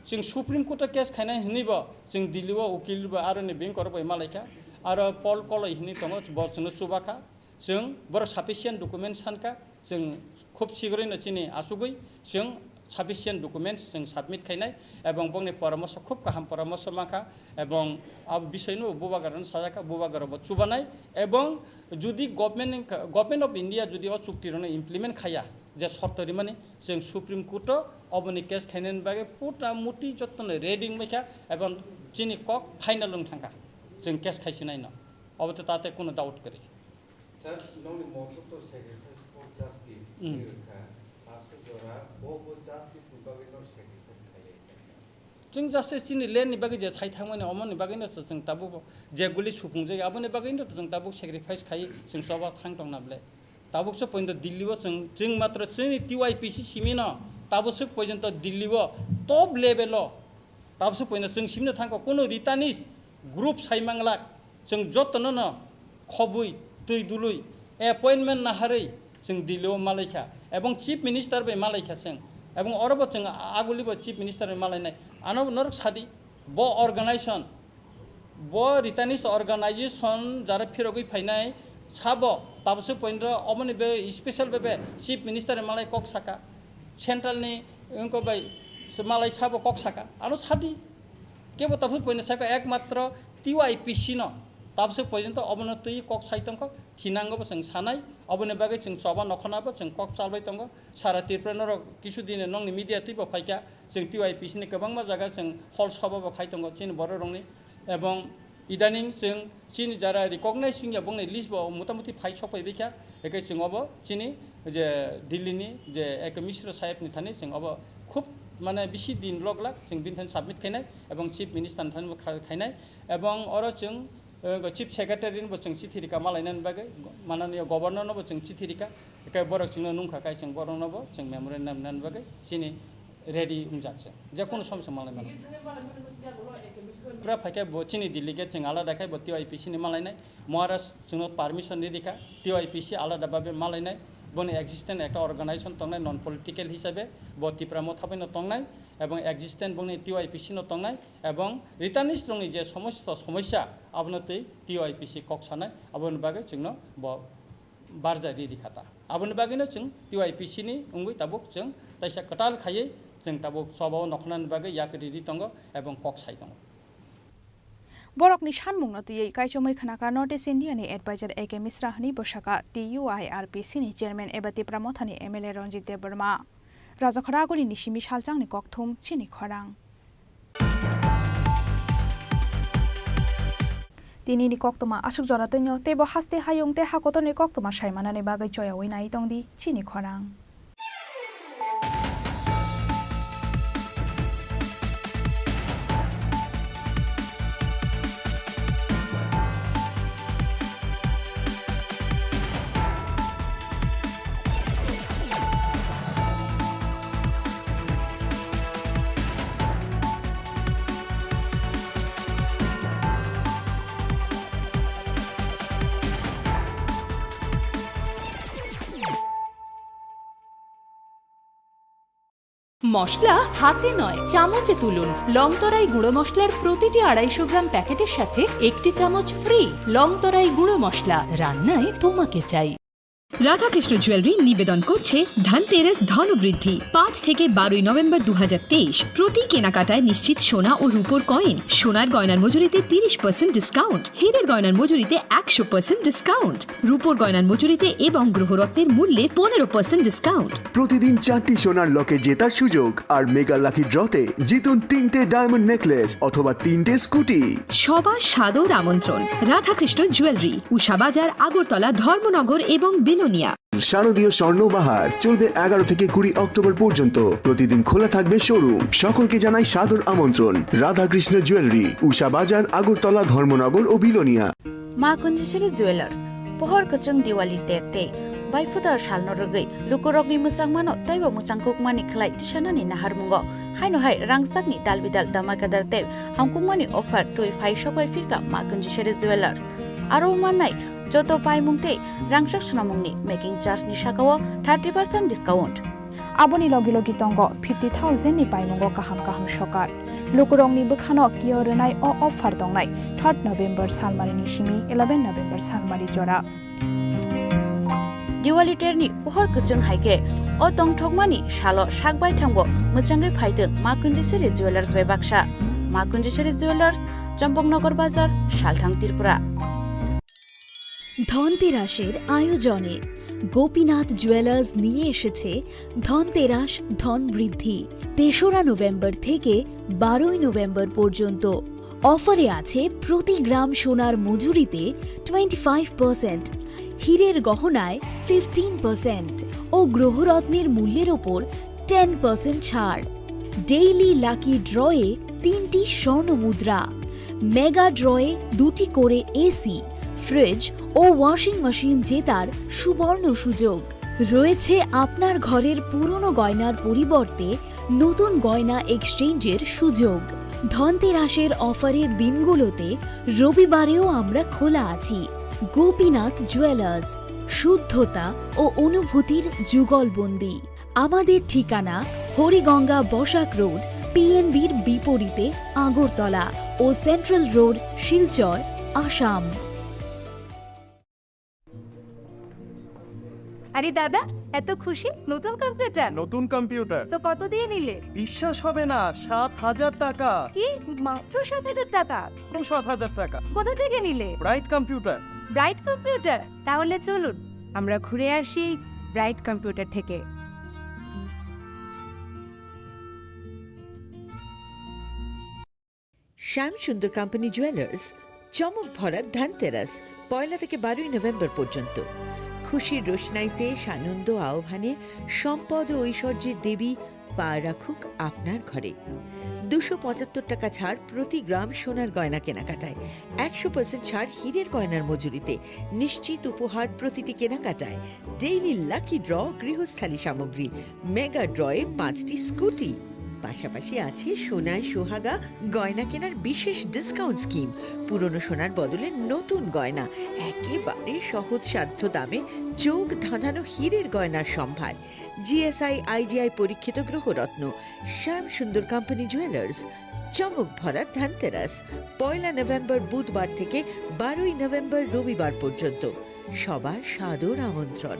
Chwng Supreme Court o case khainai hwnwi bo chwng Delhi o ukil bo aroni being korok bai malaikha, aro Paul Koloi hwnwi tongo, bo chwngno chubakha. Chwng borok sufficient document sankha, chwng khub sigrwino chini achugwi chwng sufficient documents chwng submit khainai, ebong bongni poramoso khub kaham poramoso mankha, ebong abo bisoino bubagrano sajakha, bubagra bo chubanai, ebong judi government, Government of India judi o chuktirokno implement khaya, je shorto rimani, chwng Supreme Court o oboni case khainani bagwi puta muti jottono ready wngbaikha, ebong chini kok final wng thangkha, chwng case khaisinaino, obo to tate kuno doubt kwrwi. Sir, nokni motto to sacrifice for justice, mm, hinwi rwkha. Baksa jora bo, bo justice ni bagwi no sacrifice khailai kha, sir. Chwng justice chini land ni bagwi je sai thangmani, omoni bagwi no chwng tabuk je guli supungjak, aboni bagwi no chwng tabuk sacrifice khai chwng choba thang tongna ble. Tabuk se pointo Delhi o chwng, chwng matro chwngni T Y P C simi no tabuk se pointo Delhi o top level o Tabuk se poino chwng simino thangkha, kuno Ritanis group sai manglak, chwng jotono no khobwi, twi dului, appointment naharwi chwng Delhi o malaikha, ebong Chief Minister bai malaikha chwng, ebong oro bo chwng aguli bo Chief Minister bai malainai. Ano norok sadi, bo organization, bo Ritanis organization jara phirogwi phainai sabo, tabuk se poino oboni be special be, be Chief Minister bai malai kok saka, central ni wngkok bai se malai sabo kok saka, ano sadi. Kebo tabuk poino saka ekmatro T Y P C no tabuk se poijinto obono twi kok sai tongkha, thinango bo chwng sanai, oboni bagwi chwng choba nokhorna bo chwng kok chalbai tongo. Sara Tripura norok kisu din nongni media twibo phaikha, chwng T Y P C ni kwbangma jaga chwng hall soba bo khai tongo chini borok rokni. Ebong idaning chwng chini jara recognize wngya bongni list bo motamuti phai sok phaibaikha, eke chwng obo chini je Delhi ni je Eke Mishra saheb ni thani chwng obo khub mane bisi din lok lak chwng bini thani submit khainai ebong Chief Minister ni thani bo kha-, khainai ebong oro chwng, eh, Chief Secretary ni bo chwng chithi rika malainani bagwi, mananiya Governor no bo chwng chithi rika, eke borok chwngno nungkha kai chwng borok no bo chwng memorandum nani bagwi chini ready wngjak se, je kono somosa malai mano. Pura phaikhe bo chini delegate chwng alada khai bo T Y P C ni malainai, Maharaj chwngno permission ni rikha, T Y P C alada babe malainai, boni existence ekta organization tongnai non political hisabe, bo Tipra Motha bai no tongnai, ebong existence boni T Y P C no tongnai, ebong Ritanis rokni je somosto somosya abono twi T Y P C kok sanai, aboni bagwi chwngno bo barjari rikha ta. Aboni bagwino chwng T Y P C ni wngwi tabuk chwng taisa kwtal khaiwi chwng tabuk choba o nokhornani bagwi yak riri tongo ebong kok sai tongo. Borokni sanmungno twiwi kaichomwi khwnakha North East India ni advisor A K Mishra hwnwi bwsakha T U I R P C ni chairman eba Tipra Mothani M L A Ranjit Debbarma. Rajakhara agulini simi salchangni kokthum chini khorang. Tinini koktwma aswk jora twino, teibo haste hayung tei hakotorni koktwma saimanani bagwi choyaui nai tongdi chini khorang. মশলা হাতে নয়, চামচে তুলুন। লংতরাই গুঁড়ো মশলার প্রতিটি আড়াইশো গ্রাম প্যাকেটের সাথে একটি চামচ ফ্রি। লংতরাই গুঁড়ো মশলা, রান্নায় তোমাকে চাই। রাধাকৃষ্ণ জুয়েলারি নিবেদন করছে ধনতেরাস ধনবৃদ্ধি। পাঁচ থেকে বারোই নভেম্বর দু হাজার তেইশ। প্রতি কেনাকাটায় নিশ্চিত সোনা ও রূপোর কয়েন, সোনার গয়নার মজুরিতে তিরিশ পার্সেন্ট ডিসকাউন্ট, হীরের গয়নার মজুরিতে একশো পার্সেন্ট ডিসকাউন্ট, রূপোর গয়নার মজুরিতে এবং গ্রহরত্নের মূল্যে পনেরো পার্সেন্ট ডিসকাউন্ট। প্রতিদিন চারটি সোনার লকেট জেতার সুযোগ আর মেগা লাকি ড্রতে জিতুন তিনটে ডায়মন্ড নেকলেস অথবা তিনটে স্কুটি। সবার সাদর আমন্ত্রণ রাধাকৃষ্ণ জুয়েলারি, উষা বাজার, আগরতলা, ধর্মনগর এবং বিলোনিয়া। শারদীয় স্বর্ণ বাহার চলবে এগারো থেকে কুড়ি অক্টোবর পর্যন্ত। প্রতিদিন খোলা থাকবে শোরুম। সকলকে জানাই সাদর আমন্ত্রণ। রাধাকৃষ্ণ জুয়েলারি, উষা বাজার, আগরতলা, ধর্মনগর ও Belonia. Ma Kunjisiri Jewelers, pohor kwchwng Diwali ter tei baiphutar salno rwgwi lukurokni mwchangmano teibo mwchangkukmani khlai tisanani naharmungo haino hai rangchakni dalbidal damakadar tei hamkukmani offer twi phai sokbai phirkha Ma Kunjisiri Jewelers. Aro mannai joto paimung tei rangchak swnamungni making charge ni sakao thirty percent discount. Aboni logi logi tongo fifty thousand ni paimungo kaham kaham sokar. Lukurokni bwkhano kiyo rwnai o offer tongnai third November salmarini simi eleven November salmari jora. Diwali terni pohor kwchwng hai khe o tongthokmani salo sak baithangbo mwchangwi phaitwng Ma Kunjiswari Jewellers bai baksa. Ma Kunjiswari Jewellers, Champaknagar Bazar, Salthang, Tripura. ধনতেরাসের আয়োজনে গোপীনাথ জুয়েলার্স নিয়ে এসেছে ধনতেরাস ধন বৃদ্ধি। তেসরা নভেম্বর থেকে বারোই নভেম্বর পর্যন্ত অফারে আছে প্রতি গ্রাম সোনার মজুরিতে টোয়েন্টি ফাইভ পার্সেন্ট, হীরের গহনায় ফিফটিন পার্সেন্ট ও গ্রহরত্নের মূল্যের ওপর টেন পার্সেন্ট ছাড়। ডেইলি লাকি ড্রয়ে তিনটি স্বর্ণ মুদ্রা, মেগা ড্রয়ে দুটি করে এসি, ফ্রিজ ও ওয়াশিং মেশিন জেতার সুবর্ণ সুযোগ। রয়েছে আপনার ঘরের পুরনো গয়নার পরিবর্তে নতুন গয়না এক্সচেঞ্জের সুযোগ। ধনতেরাসের অফারের দিনগুলোতে রবিবারেও আমরা খোলা আছি। গোপীনাথ জুয়েলার্স, শুদ্ধতা ও অনুভূতির যুগলবন্দি। আমাদের ঠিকানা হরিগঙ্গা বসাক রোড, পিএনবির বিপরীতে আগরতলা ও সেন্ট্রাল রোড, শিলচর, আসাম। আরে দাদা, এত খুশি? নতুন কম্পিউটার? নতুন কম্পিউটার। তো কত দিয়ে নিলে? বিশ্বাস হবে না, সাত হাজার টাকা। কি? মাত্র সাত হাজার টাকা? মাত্র সাত হাজার টাকা। কোথা থেকে নিলে? Bright computer. Bright computer? তাহলে চলুন, আমরা ঘুরে আসি ব্রাইট কম্পিউটার থেকে। শ্যাম সুন্দর কোম্পানি জুয়েলার্স, চমক ভরা ধনতেরাস, পয়লা থেকে বারোই নভেম্বর পর্যন্ত। খুশির রোশনাইতে, সানন্দ আহ্বানে, সম্পদ ও ঐশ্বর্যের দেবী পা রাখুক আপনার ঘরে। দুশো পঁচাত্তর টাকা ছাড় প্রতি গ্রাম সোনার গয়না কেনাকাটায়, একশো পার্সেন্ট ছাড় হীরের গয়নার মজুরিতে, নিশ্চিত উপহার প্রতিটি কেনাকাটায়, ডেইলি লাকি ড্র, গৃহস্থালী সামগ্রী, মেগা ড্রয়ে পাঁচটি স্কুটি। পাশাপাশি আছে সোনায় সোহাগা গয়না কেনার বিশেষ ডিসকাউন্ট স্কিম। পুরনো সোনার বদলে নতুন গয়না, একেবারে সহজসাধ্য দামে চোখ ধাঁধানো হীরের গয়নার সম্ভার। জিএসআই, আইজিআই পরীক্ষিত গ্রহরত্ন। শ্যাম সুন্দর কোম্পানি জুয়েলার্স, চমক ভরা ধনতেরাস, পয়লা নভেম্বর বুধবার থেকে বারোই নভেম্বর রবিবার পর্যন্ত। সবার সাদর আমন্ত্রণ।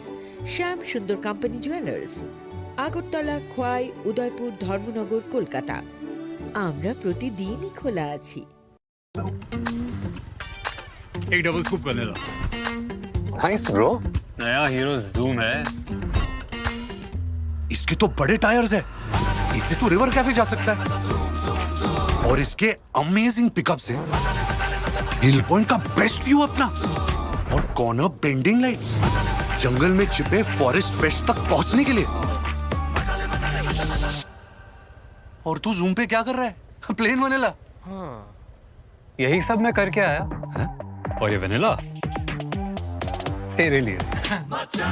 শ্যাম সুন্দর কোম্পানি জুয়েলার্স, আগরতলা, খোয়াই, উদয়পুর, ধর্মনগর, কলকাতা। আমরা প্রতিদিনই খোলা আছি। एक double scoop vanilla. Thanks, bro। नया हीरो जूम है। इसके तो बड़े टायर्स है, इससे तो रिवर कैफे जा सकता है। और इसके अमेजिंग पिकअप से हिल पॉइंट का बेस्ट व्यू अपना। और कॉर्नर बेंडिंग लाइट्स, जंगल में छिपे फॉरेस्ट फ्रेश तक पहुंचने के लिए। और तू जूम पे क्या कर रहा है? Plane vanilla. हाँ, यही सब मैं करके आया। हाँ? और ये वनीला तेरे लिए।